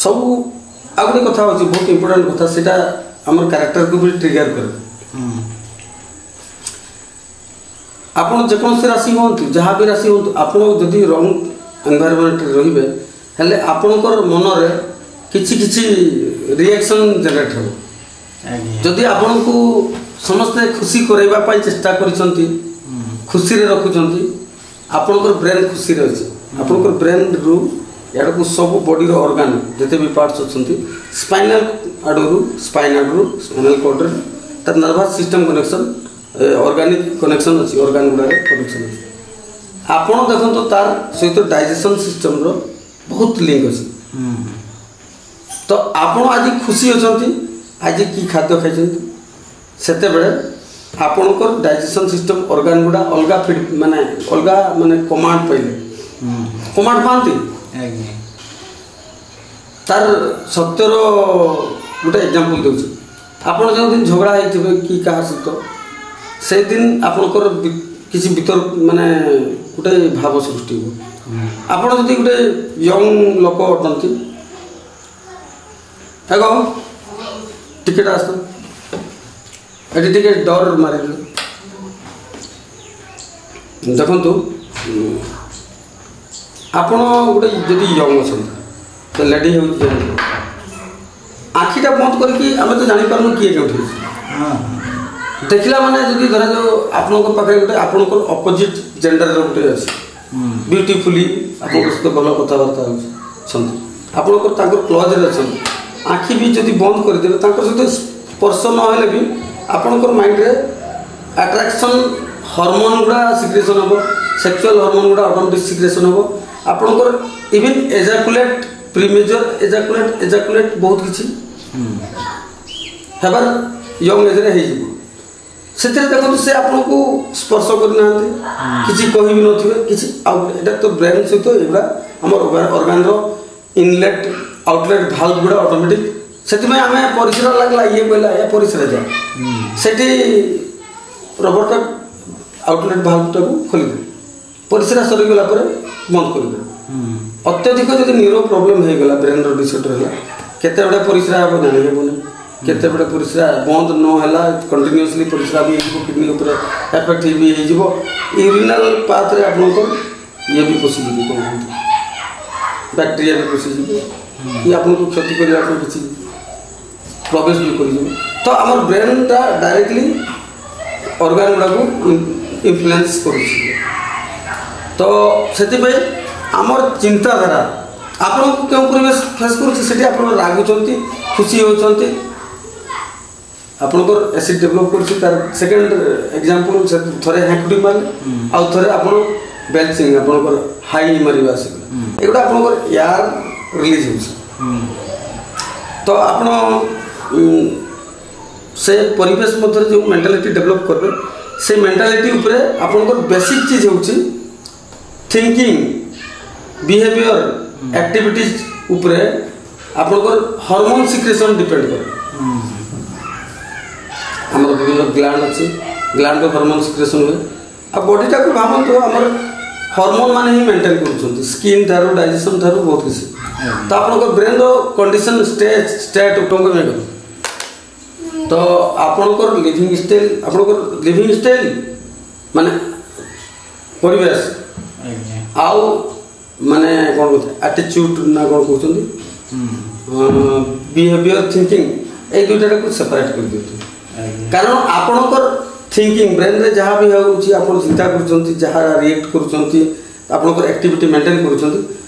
ସବୁ, ଆଉ ଗୋଟେ କଥା ହେଉଛି, ବହୁତ ଇମ୍ପୋର୍ଟାଣ୍ଟ କଥା, ସେଇଟା ଆମର କ୍ୟାରେକ୍ଟରକୁ ବି ଟ୍ରିଗର କରେ। ଆପଣ ଯେକୌଣସି ରାଶି ହୁଅନ୍ତୁ, ଯାହା ବି ରାଶି ହୁଅନ୍ତୁ, ଆପଣ ଯଦି ରଙ୍ଗ ଏନଭାରମେଣ୍ଟରେ ରହିବେ, ହେଲେ ଆପଣଙ୍କର ମନରେ କିଛି କିଛି ରିଆକ୍ସନ୍ ଜେନେରେଟ୍ ହେବ। ଯଦି ଆପଣଙ୍କୁ ସମସ୍ତେ ଖୁସି କରାଇବା ପାଇଁ ଚେଷ୍ଟା କରିଛନ୍ତି, ଖୁସିରେ ରଖୁଛନ୍ତି, ଆପଣଙ୍କର ବ୍ରେନ୍ ଖୁସିରେ ଅଛି, ଆପଣଙ୍କର ବ୍ରେନ୍ରୁ ଏଆଡ଼କୁ ସବୁ ବଡ଼ିର ଅର୍ଗାନ୍ ଯେତେ ବି ପାର୍ଟସ୍ ଅଛନ୍ତି, ସ୍ପାଇନାଲ୍ ଆଡ଼ରୁ, ସ୍ପାଇନ୍ ଆଡ଼ରୁ, ସ୍ପାଇନାଲ୍ କର୍ଡ଼ରେ, ତାର nervous system connection, organic connection ଅଛି, ଅର୍ଗାନ୍ ଗୁଡ଼ାରେ କନେକ୍ସନ୍ ଅଛି। ଆପଣ ଦେଖନ୍ତୁ, ତାର ସହିତ ଡାଇଜେସନ୍ ସିଷ୍ଟମ୍ର ବହୁତ ଲିଙ୍କ୍ ଅଛି। ତ ଆପଣ ଆଜି ଖୁସି ଅଛନ୍ତି, ଆଜି କି ଖାଦ୍ୟ ଖାଇଛନ୍ତି, ସେତେବେଳେ ଆପଣଙ୍କର ଡାଇଜେସନ୍ ସିଷ୍ଟମ୍ ଅର୍ଗାନ୍ ଗୁଡ଼ା ଅଲଗା ଫିଡ୍, ମାନେ ଅଲଗା, ମାନେ କମାଣ୍ଡ ପାଇଲେ। କମାଣ୍ଡ ପାଆନ୍ତି। ତାର ସତ୍ୟର ଗୋଟେ ଏକ୍ଜାମ୍ପଲ୍ ଦେଉଛି। ଆପଣ ଯେଉଁଦିନ ଝଗଡ଼ା ହେଇଥିବେ କି କାହା ସହିତ, ସେଇଦିନ ଆପଣଙ୍କର ବି-, କିଛି ଭିତର, ମାନେ ଗୋଟେ ଭାବ ସୃଷ୍ଟି ହେବ। ଆପଣ ଯଦି ଗୋଟେ ୟଙ୍ଗ ଲୋକ ଅଟନ୍ତି, ଆଗ ଟିକେଟ୍ ଆସ, ଏଠି ଟିକେ ଡର ମାରିଦିଅ। ଦେଖନ୍ତୁ, ଆପଣ ଗୋଟେ ଯଦି ୟଙ୍ଗ ଅଛନ୍ତି, ତ ଲେଡି ହେଉଛି ଯେମିତି, ଆଖିଟା ବନ୍ଦ କରିକି ଆମେ ତ ଜାଣିପାରୁନୁ କିଏ କେଉଁଠି ଅଛି। ଦେଖିଲା ମାନେ ଯଦି ଧରାଯାଉ ଆପଣଙ୍କ ପାଖରେ ଗୋଟେ ଆପଣଙ୍କର ଅପୋଜିଟ୍ ଜେଣ୍ଡରର ଗୋଟେ ଅଛି, ବିୟୁଟିଫୁଲି ଆପଣଙ୍କ ସହିତ ଭଲ କଥାବାର୍ତ୍ତା ହେଉଛି, ଅଛନ୍ତି, ଆପଣଙ୍କର ତାଙ୍କର କ୍ଲୋଜ୍ରେ ଅଛନ୍ତି, ଆଖି ବି ଯଦି ବନ୍ଦ କରିଦେବେ, ତାଙ୍କର ସହିତ ସ୍ପର୍ଶ ନହେଲେ ବି ଆପଣଙ୍କର ମାଇଣ୍ଡରେ ଆଟ୍ରାକ୍ସନ୍ ହରମୋନ୍ ଗୁଡ଼ା ସିକ୍ରେସନ୍ ହେବ, ସେକ୍ସୁଆଲ୍ ହରମୋନ୍ ଗୁଡ଼ା ଅଟୋମେଟିକ୍ ସିକ୍ରେସନ୍ ହେବ। ଆପଣଙ୍କର ଇଭିନ୍ ଏଜାକୁଲେଟ୍, ପ୍ରିମେଜର୍ ଏଜାକୁଲେଟ୍, ଏଜାକୁଲେଟ୍ ବହୁତ କିଛି ହେବାର ୟଙ୍ଗ ଏଜ୍ରେ ହେଇଯିବ। ସେଥିରେ ଦେଖନ୍ତୁ, ସେ ଆପଣଙ୍କୁ ସ୍ପର୍ଶ କରିନାହାନ୍ତି, କିଛି କହି ବି ନଥିବେ, କିଛି। ଆଉ ଏଇଟା ତ ବ୍ରେନ୍ ସହିତ ଏଗୁଡ଼ା ଆମର ଅର୍ଗାନ୍ର ଇନଲେଟ୍ ଆଉଟଲେଟ୍ ଭାଲ୍ଭ ଗୁଡ଼ା ଅଟୋମେଟିକ୍। ସେଥିପାଇଁ ଆମେ ପରିସ୍ରା ଲାଗିଲା, ଇଏ କହିଲା, ଏ ପରିସ୍ରା ଯାଏ, ସେଠି ରବର୍ଟ ଆଉଟଲେଟ୍ ଭାଲ୍ଭଟାକୁ ଖୋଲିଦେବେ, ପରିସ୍ରା ସରିଗଲା ପରେ ବନ୍ଦ କରିଦେବେ। ଅତ୍ୟଧିକ ଯଦି ନ୍ୟୁରୋ ପ୍ରୋବ୍ଲେମ୍ ହେଇଗଲା, ବ୍ରେନ୍ର ଡିସଅର୍ଡର ହେଲା, କେତେବେଳେ ପରିସ୍ରା ହେବ ଜାଣିହେବନି, କେତେବେଳେ ପରିସ୍ରା ବନ୍ଦ ନ ହେଲା, କଣ୍ଟିନ୍ୟୁଅସଲି ପରିସ୍ରା ବି ହେଇଯିବ, କିଡନୀ ଉପରେ ଏଫେକ୍ଟ ବି ହେଇଯିବ, ୟୁରିନାଲ୍ ପାଥରେ ଆପଣଙ୍କର ଇଏ ବି ପଶିଯିବ, କ'ଣ କହନ୍ତି, ବ୍ୟାକ୍ଟେରିଆ ବି ପଶିଯିବ, କି ଆପଣଙ୍କୁ କ୍ଷତି କରିବା ପାଇଁ କିଛି ପ୍ରବେଶ ବି କରିଯିବ। ତ ଆମର ବ୍ରେନ୍ଟା ଡାଇରେକ୍ଟଲି ଅର୍ଗାନ ଗୁଡ଼ାକୁ ଇନଫ୍ଲୁଏନ୍ସ କରୁଛି। ତ ସେଥିପାଇଁ ଆମର ଚିନ୍ତାଧାରା, ଆପଣଙ୍କୁ କେଉଁ ପରିବେଶ ଫେସ୍ କରୁଛି, ସେଠି ଆପଣ ରାଗୁଛନ୍ତି, ଖୁସି ହେଉଛନ୍ତି, ଆପଣଙ୍କର ଏସିଡ୍ ଡେଭଲପ୍ କରୁଛି। ତାର ସେକେଣ୍ଡ ଏକ୍ଜାମ୍ପଲ୍, ସେ ଥରେ ହେଙ୍କୁଡ଼ି ମାରିଲେ, ଆଉ ଥରେ ଆପଣ ବେଲଚିଂ, ଆପଣଙ୍କର ହାଇ ମାରିବା ଆସିଗଲା। ଏଗୁଡ଼ା ଆପଣଙ୍କର ଏୟାର ରିଲିଜ୍ ହେଉଛି। ତ ଆପଣ ଉଁ, ସେ ପରିବେଶ ମଧ୍ୟରେ ଯେଉଁ ମେଣ୍ଟାଲିଟି ଡେଭଲପ୍ କରିବେ, ସେ ମେଣ୍ଟାଲିଟି ଉପରେ ଆପଣଙ୍କର ବେସିକ୍ ଚିଜ୍ ହେଉଛି ଥିଙ୍କିଂ, ବିହେଭିୟର, ଆକ୍ଟିଭିଟିଜ୍ ଉପରେ ଆପଣଙ୍କର ହରମୋନ୍ ସିକ୍ରେସନ୍ ଡିପେଣ୍ଡ କରେ। ଆମର ବିଭିନ୍ନ ଗ୍ଲାଣ୍ଡ ଅଛି, ଗ୍ଲାଣ୍ଡର ହରମୋନ୍ ସିକ୍ରେସନ୍ ହୁଏ। ଆଉ ବଡ଼ିଟାକୁ ଭାବନ୍ତୁ, ଆମର ହରମୋନ୍ ମାନେ ହିଁ ମେଣ୍ଟେନ୍ କରୁଛନ୍ତି, ସ୍କିନ୍ ଠାରୁ, ଡାଇଜେସନ୍ ଠାରୁ ବହୁତ କିଛି। ତ ଆପଣଙ୍କ ବ୍ରେନ୍ର କଣ୍ଡିସନ୍, ଷ୍ଟେଜ୍, ଷ୍ଟେଟ୍, ଆପଣଙ୍କ ବ୍ରେନ୍, ତ ଆପଣଙ୍କର ଲିଭିଂ ଷ୍ଟାଇଲ୍, ଆପଣଙ୍କର ଲିଭିଂ ଷ୍ଟାଇଲ୍ ମାନେ ପରିବେଶ, ଆଉ ମାନେ କ'ଣ କହୁଛନ୍ତି, ଆଟିଚ୍ୟୁଡ୍ ନା କ'ଣ କହୁଛନ୍ତି, ବିହେଭିୟର, ଥିଙ୍କିଂ, ଏଇ ଦୁଇଟାକୁ ସେପାରେଟ୍ କରିଦିଅନ୍ତୁ। କାରଣ ଆପଣଙ୍କର ଥିଙ୍କିଂ, ବ୍ରେନ୍ରେ ଯାହା ବି ହେଉଛି, ଆପଣ ଚିନ୍ତା କରୁଛନ୍ତି, ଯାହା ରିଏକ୍ଟ କରୁଛନ୍ତି, ଆପଣଙ୍କର ଆକ୍ଟିଭିଟି ମେଣ୍ଟେନ୍ କରୁଛନ୍ତି,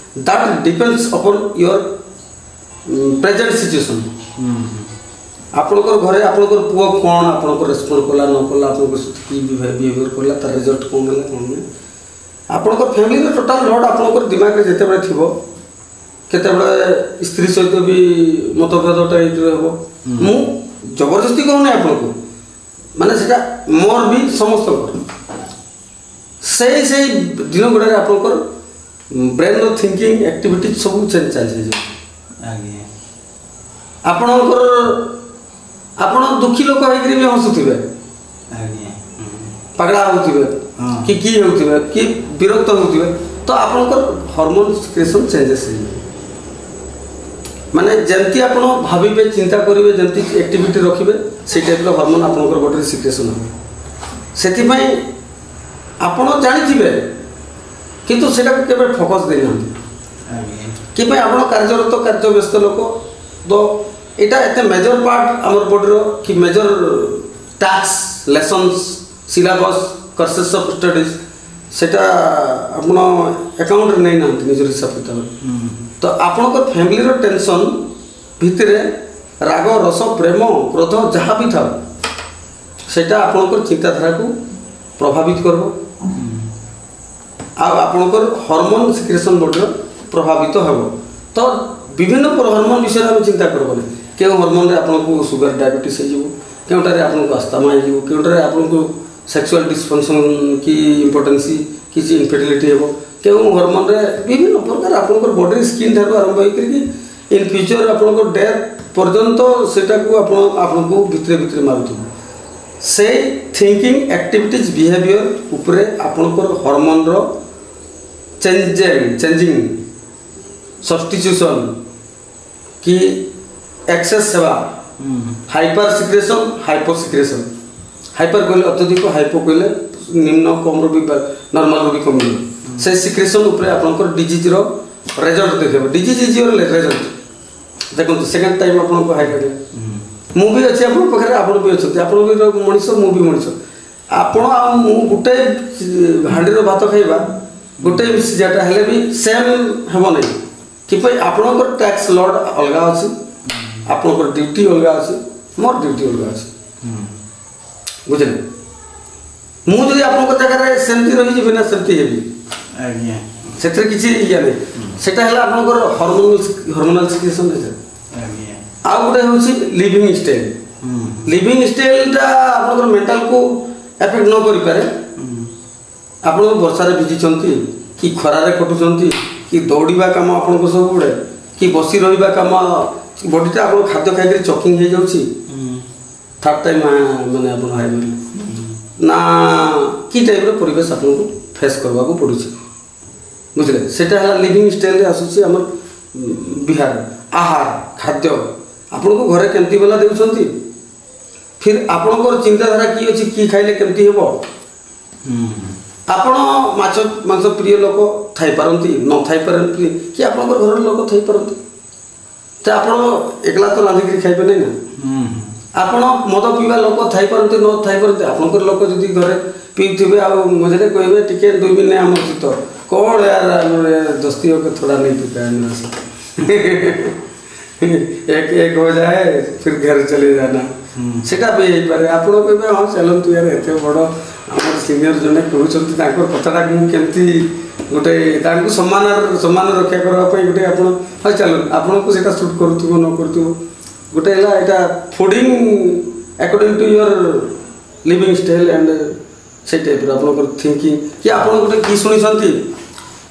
that depends upon your present situation। ଆପଣଙ୍କର ଘରେ ଆପଣଙ୍କର ପୁଅ କ'ଣ ଆପଣଙ୍କର ରେସ୍ପଣ୍ଡ କଲା, ନ କଲା, ଆପଣଙ୍କ ସହିତ କି ବିହେଭିୟର କଲା, ତାର ରେଜଲ୍ଟ କ'ଣ ହେଲା, କ'ଣ ନାହିଁ, ଆପଣଙ୍କର ଫ୍ୟାମିଲିର ଟୋଟାଲ ଲୋଡ୍ ଆପଣଙ୍କର ଦିମାଗରେ ଯେତେବେଳେ ଥିବ, କେତେବେଳେ ସ୍ତ୍ରୀ ସହିତ ବି ମତଭେଦ ଟାଇପ୍ର ହେବ। ମୁଁ ଜବରଦସ୍ତି କହୁନି ଆପଣଙ୍କୁ, ମାନେ ସେଟା ମୋର ବି ସମସ୍ତଙ୍କର। ସେଇ ସେଇ ଦିନ ଗୁଡ଼ାରେ ଆପଣଙ୍କର ବ୍ରେନ୍ର ଥିଙ୍କିଂ, ଆକ୍ଟିଭିଟି ସବୁ ଚେଞ୍ଜ ଚାଲିଛି। ଆପଣଙ୍କର, ଆପଣ ଦୁଃଖୀ ଲୋକ ହେଇକିରି ବି ହସୁଥିବେ, ପାଗଳା ହେଉଥିବେ, କି କି ହେଉଥିବେ, କି ବିରକ୍ତ ହେଉଥିବେ, ତ ଆପଣଙ୍କର ହରମୋନ୍ ସିକ୍ରେସନ୍ ଚେଞ୍ଜେସ୍ ହେଇଯିବ। ମାନେ ଯେମିତି ଆପଣ ଭାବିବେ, ଚିନ୍ତା କରିବେ, ଯେମିତି ଆକ୍ଟିଭିଟି ରଖିବେ, ସେଇ ଟାଇପ୍ର ହରମୋନ୍ ଆପଣଙ୍କର ବଡ଼ିରେ ସିକ୍ରେସନ୍ ହେବ। ସେଥିପାଇଁ ଆପଣ ଜାଣିଥିବେ, କିନ୍ତୁ ସେଟାକୁ କେବେ ଫୋକସ୍ ଦେଇନାହାନ୍ତି। କି ପାଇଁ? ଆପଣ କାର୍ଯ୍ୟରତ, କାର୍ଯ୍ୟ ବ୍ୟସ୍ତ ଲୋକ, ତ ଏଇଟା ଏତେ ମେଜର ପାର୍ଟ ଆମର ବଡିର କି major task, lessons, syllabus, courses of studies, ସେଟା ଆପଣ ଆକାଉଣ୍ଟରେ ନେଇନାହାନ୍ତି ନିଜର ହିସାବ କିତାବରେ। ତ ଆପଣଙ୍କ ଫ୍ୟାମିଲିର ଟେନସନ୍ ଭିତରେ ରାଗ, ରସ, ପ୍ରେମ, କ୍ରୋଧ ଯାହା ବି ଥାଉ, ସେଟା ଆପଣଙ୍କର ଚିନ୍ତାଧାରାକୁ ପ୍ରଭାବିତ କରିବ। ଆଉ ଆପଣଙ୍କର ହରମୋନ୍ ସିକ୍ରେସନ୍ ମଧ୍ୟ ପ୍ରଭାବିତ ହେବ। ତ ବିଭିନ୍ନ ହରମୋନ୍ ବିଷୟରେ ଆମେ ଚିନ୍ତା କରିବନି। କେଉଁ ହରମୋନ୍ରେ ଆପଣଙ୍କୁ ସୁଗାର, ଡାଇବେଟିସ୍ ହେଇଯିବ, କେଉଁଟାରେ ଆପଣଙ୍କୁ ଆସ୍ଥାମା ହେଇଯିବ, କେଉଁଟାରେ ଆପଣଙ୍କୁ ସେକ୍ସୁଆଲ ଡିସଫଙ୍କସନ୍ କି ଇମ୍ପୋଟେନ୍ସି, କିଛି ଇନଫର୍ଟିଲିଟି ହେବ, କେଉଁ ହରମୋନ୍ରେ, ବିଭିନ୍ନ ପ୍ରକାର ଆପଣଙ୍କର ବଡିର ସ୍କିନ୍ ଠାରୁ ଆରମ୍ଭ ହେଇକରି ଇନ୍ ଫ୍ୟୁଚର ଆପଣଙ୍କ ଡେଥ୍ ପର୍ଯ୍ୟନ୍ତ ସେଟାକୁ ଆପଣ, ଆପଣଙ୍କୁ ଭିତରେ ଭିତରେ ମାରୁଥିବ। ସେଇ ଥିଙ୍କିଂ, ଆକ୍ଟିଭିଟିଜ୍, ବିହେଭିୟର ଉପରେ ଆପଣଙ୍କର ହରମୋନ୍ର ଚେଞ୍ଜିଂ, ଚେଞ୍ଜିଂ, ସବଷ୍ଟିଚ୍ୟୁସନ୍ କି ଏକ୍ସେସ୍ ହେବା, hyper secretion, hypo secretion. Hyper କହିଲେ ଅତ୍ୟଧିକ, ହାଇପୋ କହିଲେ ନିମ୍ନ, କମ୍ରୁ ବି, ନର୍ମାଲରୁ ବି କମିବ। ସେ ସିକ୍ରେସନ୍ ଉପରେ ଆପଣଙ୍କର ଡିଜିଜ୍ର ରେଜଲ୍ଟ ଦେଖେଇବ। Disease is your result. ଦେଖନ୍ତୁ, ସେକେଣ୍ଡ ଟାଇମ୍ ଆପଣଙ୍କୁ ହାଇ ଫେରିଲା। ମୁଁ ବି ଅଛି ଆପଣଙ୍କ ପାଖରେ, ଆପଣ ବି ଅଛନ୍ତି। ଆପଣ ବି ମଣିଷ, ମୁଁ ବି ମଣିଷ। ଆପଣ ଆଉ ମୁଁ ଗୋଟେ ହାଣ୍ଡିର ଭାତ ଖାଇବା, ଗୋଟେ ସିଝାଟା ହେଲେ ବି ସେମ୍ ହେବ ନାହିଁ। କିପରି? ଆପଣଙ୍କର ଟ୍ୟାକ୍ସ ଲୋଡ୍ ଅଲଗା ଅଛି, ଆପଣଙ୍କର ଡ୍ୟୁଟି ଅଲଗା ଅଛି, ମୋର ଡ୍ୟୁଟି ଅଲଗା ଅଛି। ବୁଝିଲେ? ମୁଁ ଯଦି ଆପଣଙ୍କ ଜାଗାରେ ସେମିତି ରହିଯିବି ନା ସେମିତି ହେବି, ଆଜ୍ଞା। ସେଥିରେ କିଛି ଇଏ ନାହିଁ। ସେଟା ହେଲା ଆପଣଙ୍କର ହରମୋନାଲ, ହରମୋନାଲ ସିକ୍ରେସନ୍। ଆଜ୍ଞା। ଆଉ ଗୋଟେ ହେଉଛି ଲିଭିଂ ଷ୍ଟାଇଲ୍। ଲିଭିଂ ଷ୍ଟାଇଲ୍ଟା ଆପଣଙ୍କର ମେଣ୍ଟାଲକୁ ଏଫେକ୍ଟ ନ କରିପାରେ। ଆପଣ ବର୍ଷାରେ ଭିଜିଛନ୍ତି, କି ଖରାରେ ଖଟୁଛନ୍ତି, କି ଦୌଡ଼ିବା କାମ ଆପଣଙ୍କ ସବୁବେଳେ, କି ବସି ରହିବା କାମ, ବଡ଼ିଟା ଆପଣଙ୍କ ଖାଦ୍ୟ ଖାଇକରି ଚକିଂ ହେଇଯାଉଛି। ଥାର୍ଡ ଟାଇମ୍ ମାନେ ଆପଣ ହାଇ ମାରିଲେ ନା, କି ଟାଇପ୍ର ପରିବେଶ ଆପଣଙ୍କୁ ଫେସ୍ କରିବାକୁ ପଡ଼ୁଛି, ବୁଝିଲେ? ସେଟା ହେଲା ଲିଭିଂ ଷ୍ଟାଇଲ୍ରେ ଆସୁଛି ଆମର। ବିହାର, ଆହାର, ଖାଦ୍ୟ, ଆପଣଙ୍କୁ ଘରେ କେମିତି ବେଲା ଦେଉଛନ୍ତି, ଫିର୍ ଆପଣଙ୍କର ଚିନ୍ତାଧାରା କି ଅଛି, କି ଖାଇଲେ କେମିତି ହେବ। ଆପଣ ମାଛ ମାଂସ ପ୍ରିୟ ଲୋକ ଥାଇପାରନ୍ତି, ନ ଥାଇପାରନ୍ତି, କି ଆପଣଙ୍କର ଘରର ଲୋକ ଥାଇପାରନ୍ତି, ତ ଆପଣ ଏକଲା ତ ରାନ୍ଧିକିରି ଖାଇବେ ନାହିଁ ନା। ଆପଣ ମଦ ପିଇବା ଲୋକ ଥାଇପାରନ୍ତି, ନ ଥାଇପାରନ୍ତି, ଆପଣଙ୍କର ଲୋକ ଯଦି ଘରେ ପିଉଥିବେ ଆଉ ମଝିରେ କହିବେ, "ଟିକେ ଦୁଇ ମିନିଟ୍ ଆମର ସହିତ", "କ'ଣ ୟାର, ଆମର ଏ ଦୋସ୍ତି ହୋ କେ ଥୋଡ଼ା ନେଇ ପିତା ହେ ମେରା ସହିତ?" ଏକ ଏକ ହୋ ଯାଏ, ଫିର ଘର ଚଲେ ଯାନା। ସେଟା ବି ହେଇପାରେ। ଆପଣ କହିବେ, "ହଁ, ଚାଲନ୍ତୁ ୟାର, ଏତେ ବଡ଼ ଆମର ସିନିୟର ଜଣେ କହୁଛନ୍ତି, ତାଙ୍କର କଥାଟାକୁ ମୁଁ କେମିତି ଗୋଟେ ତାଙ୍କୁ ସମ୍ମାନ, ସମ୍ମାନ ରକ୍ଷା କରିବା ପାଇଁ ଗୋଟେ ଆପଣ, ହଁ, ଚାଲନ୍ତୁ, ଆପଣଙ୍କୁ ସେଇଟା ସୁଟ୍ କରୁଥିବ ନ କରୁଥିବ।" ଗୋଟେ ହେଲା ଏଇଟା fooding according to your living style and ସେଇ ଟାଇପ୍ର ଆପଣଙ୍କର ଥିଙ୍କିଂ। କି ଆପଣ ଗୋଟେ କି ଶୁଣିଛନ୍ତି,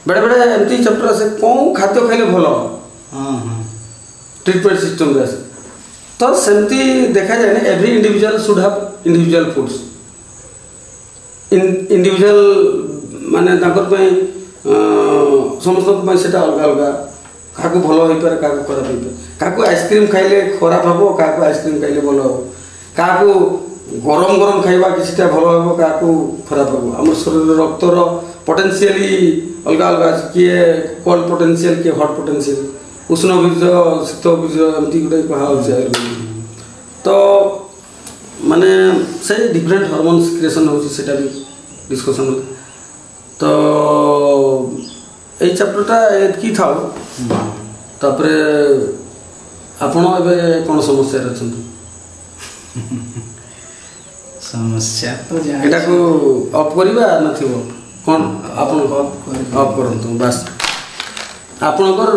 ବେଳେବେଳେ ଏମିତି ଚାପ୍ଟର ଆସେ, "କେଉଁ ଖାଦ୍ୟ ଖାଇଲେ ଭଲ?" ହଁ ହଁ ଟ୍ରିଟମେଣ୍ଟ ସିଷ୍ଟମରେ ଆସେ। ତ ସେମିତି ଦେଖାଯାଏନି, every individual should have individual foods। In individual, ମାନେ, ତାଙ୍କର ପାଇଁ, ଅ, ସମସ୍ତଙ୍କ ପାଇଁ ସେଇଟା ଅଲଗା ଅଲଗା। କାହାକୁ ଭଲ ହେଇପାରେ, କାହାକୁ ଖରାପ ହେଇପାରେ। କାହାକୁ ଆଇସ୍କ୍ରିମ୍ ଖାଇଲେ ଖରାପ ହେବ, କାହାକୁ ଆଇସ୍କ୍ରିମ୍ ଖାଇଲେ ଭଲ ହେବ। କାହାକୁ ଗରମ ଗରମ ଖାଇବା କିଛିଟା ଭଲ ହେବ, କାହାକୁ ଖରାପ ହେବ। ଆମର ଶରୀରର ରକ୍ତର ପୋଟେନ୍ସିଆଲି ଅଲଗା ଅଲଗା ଅଛି। କିଏ କୋଲ୍ଡ ପୋଟେନ୍ସିଆଲ, କିଏ ହଟ୍ ପୋଟେନ୍ସିଆଲ, ଉଷ୍ଣ ବୀର୍ଯ୍ୟ, ଶୀତ ବୀର୍ଯ୍ୟ, ଏମିତି ଗୋଟେ କୁହାହେଉଛି ଆୟୁର୍ବେଦ। ତ, ମାନେ, ସେ ଡିଫରେଣ୍ଟ ହରମୋନ୍ ସିକ୍ରେସନ୍ ହେଉଛି, ସେଇଟା ବି ଡିସ୍କସନ୍। ତ ଏଇ ଚାପ୍ଟରଟା ଏତିକି ଥାଉ। ତାପରେ ଆପଣ ଏବେ କ'ଣ ସମସ୍ୟାରେ ଅଛନ୍ତି? ସମସ୍ୟା ତ ଜାଣି ଏଟାକୁ ଅଫ୍ କରିବା ନଥିବ କ'ଣ? ଆପଣ ଅଫ୍ କରି ଅଫ୍ କରନ୍ତୁ, ବାସ୍। ଆପଣଙ୍କର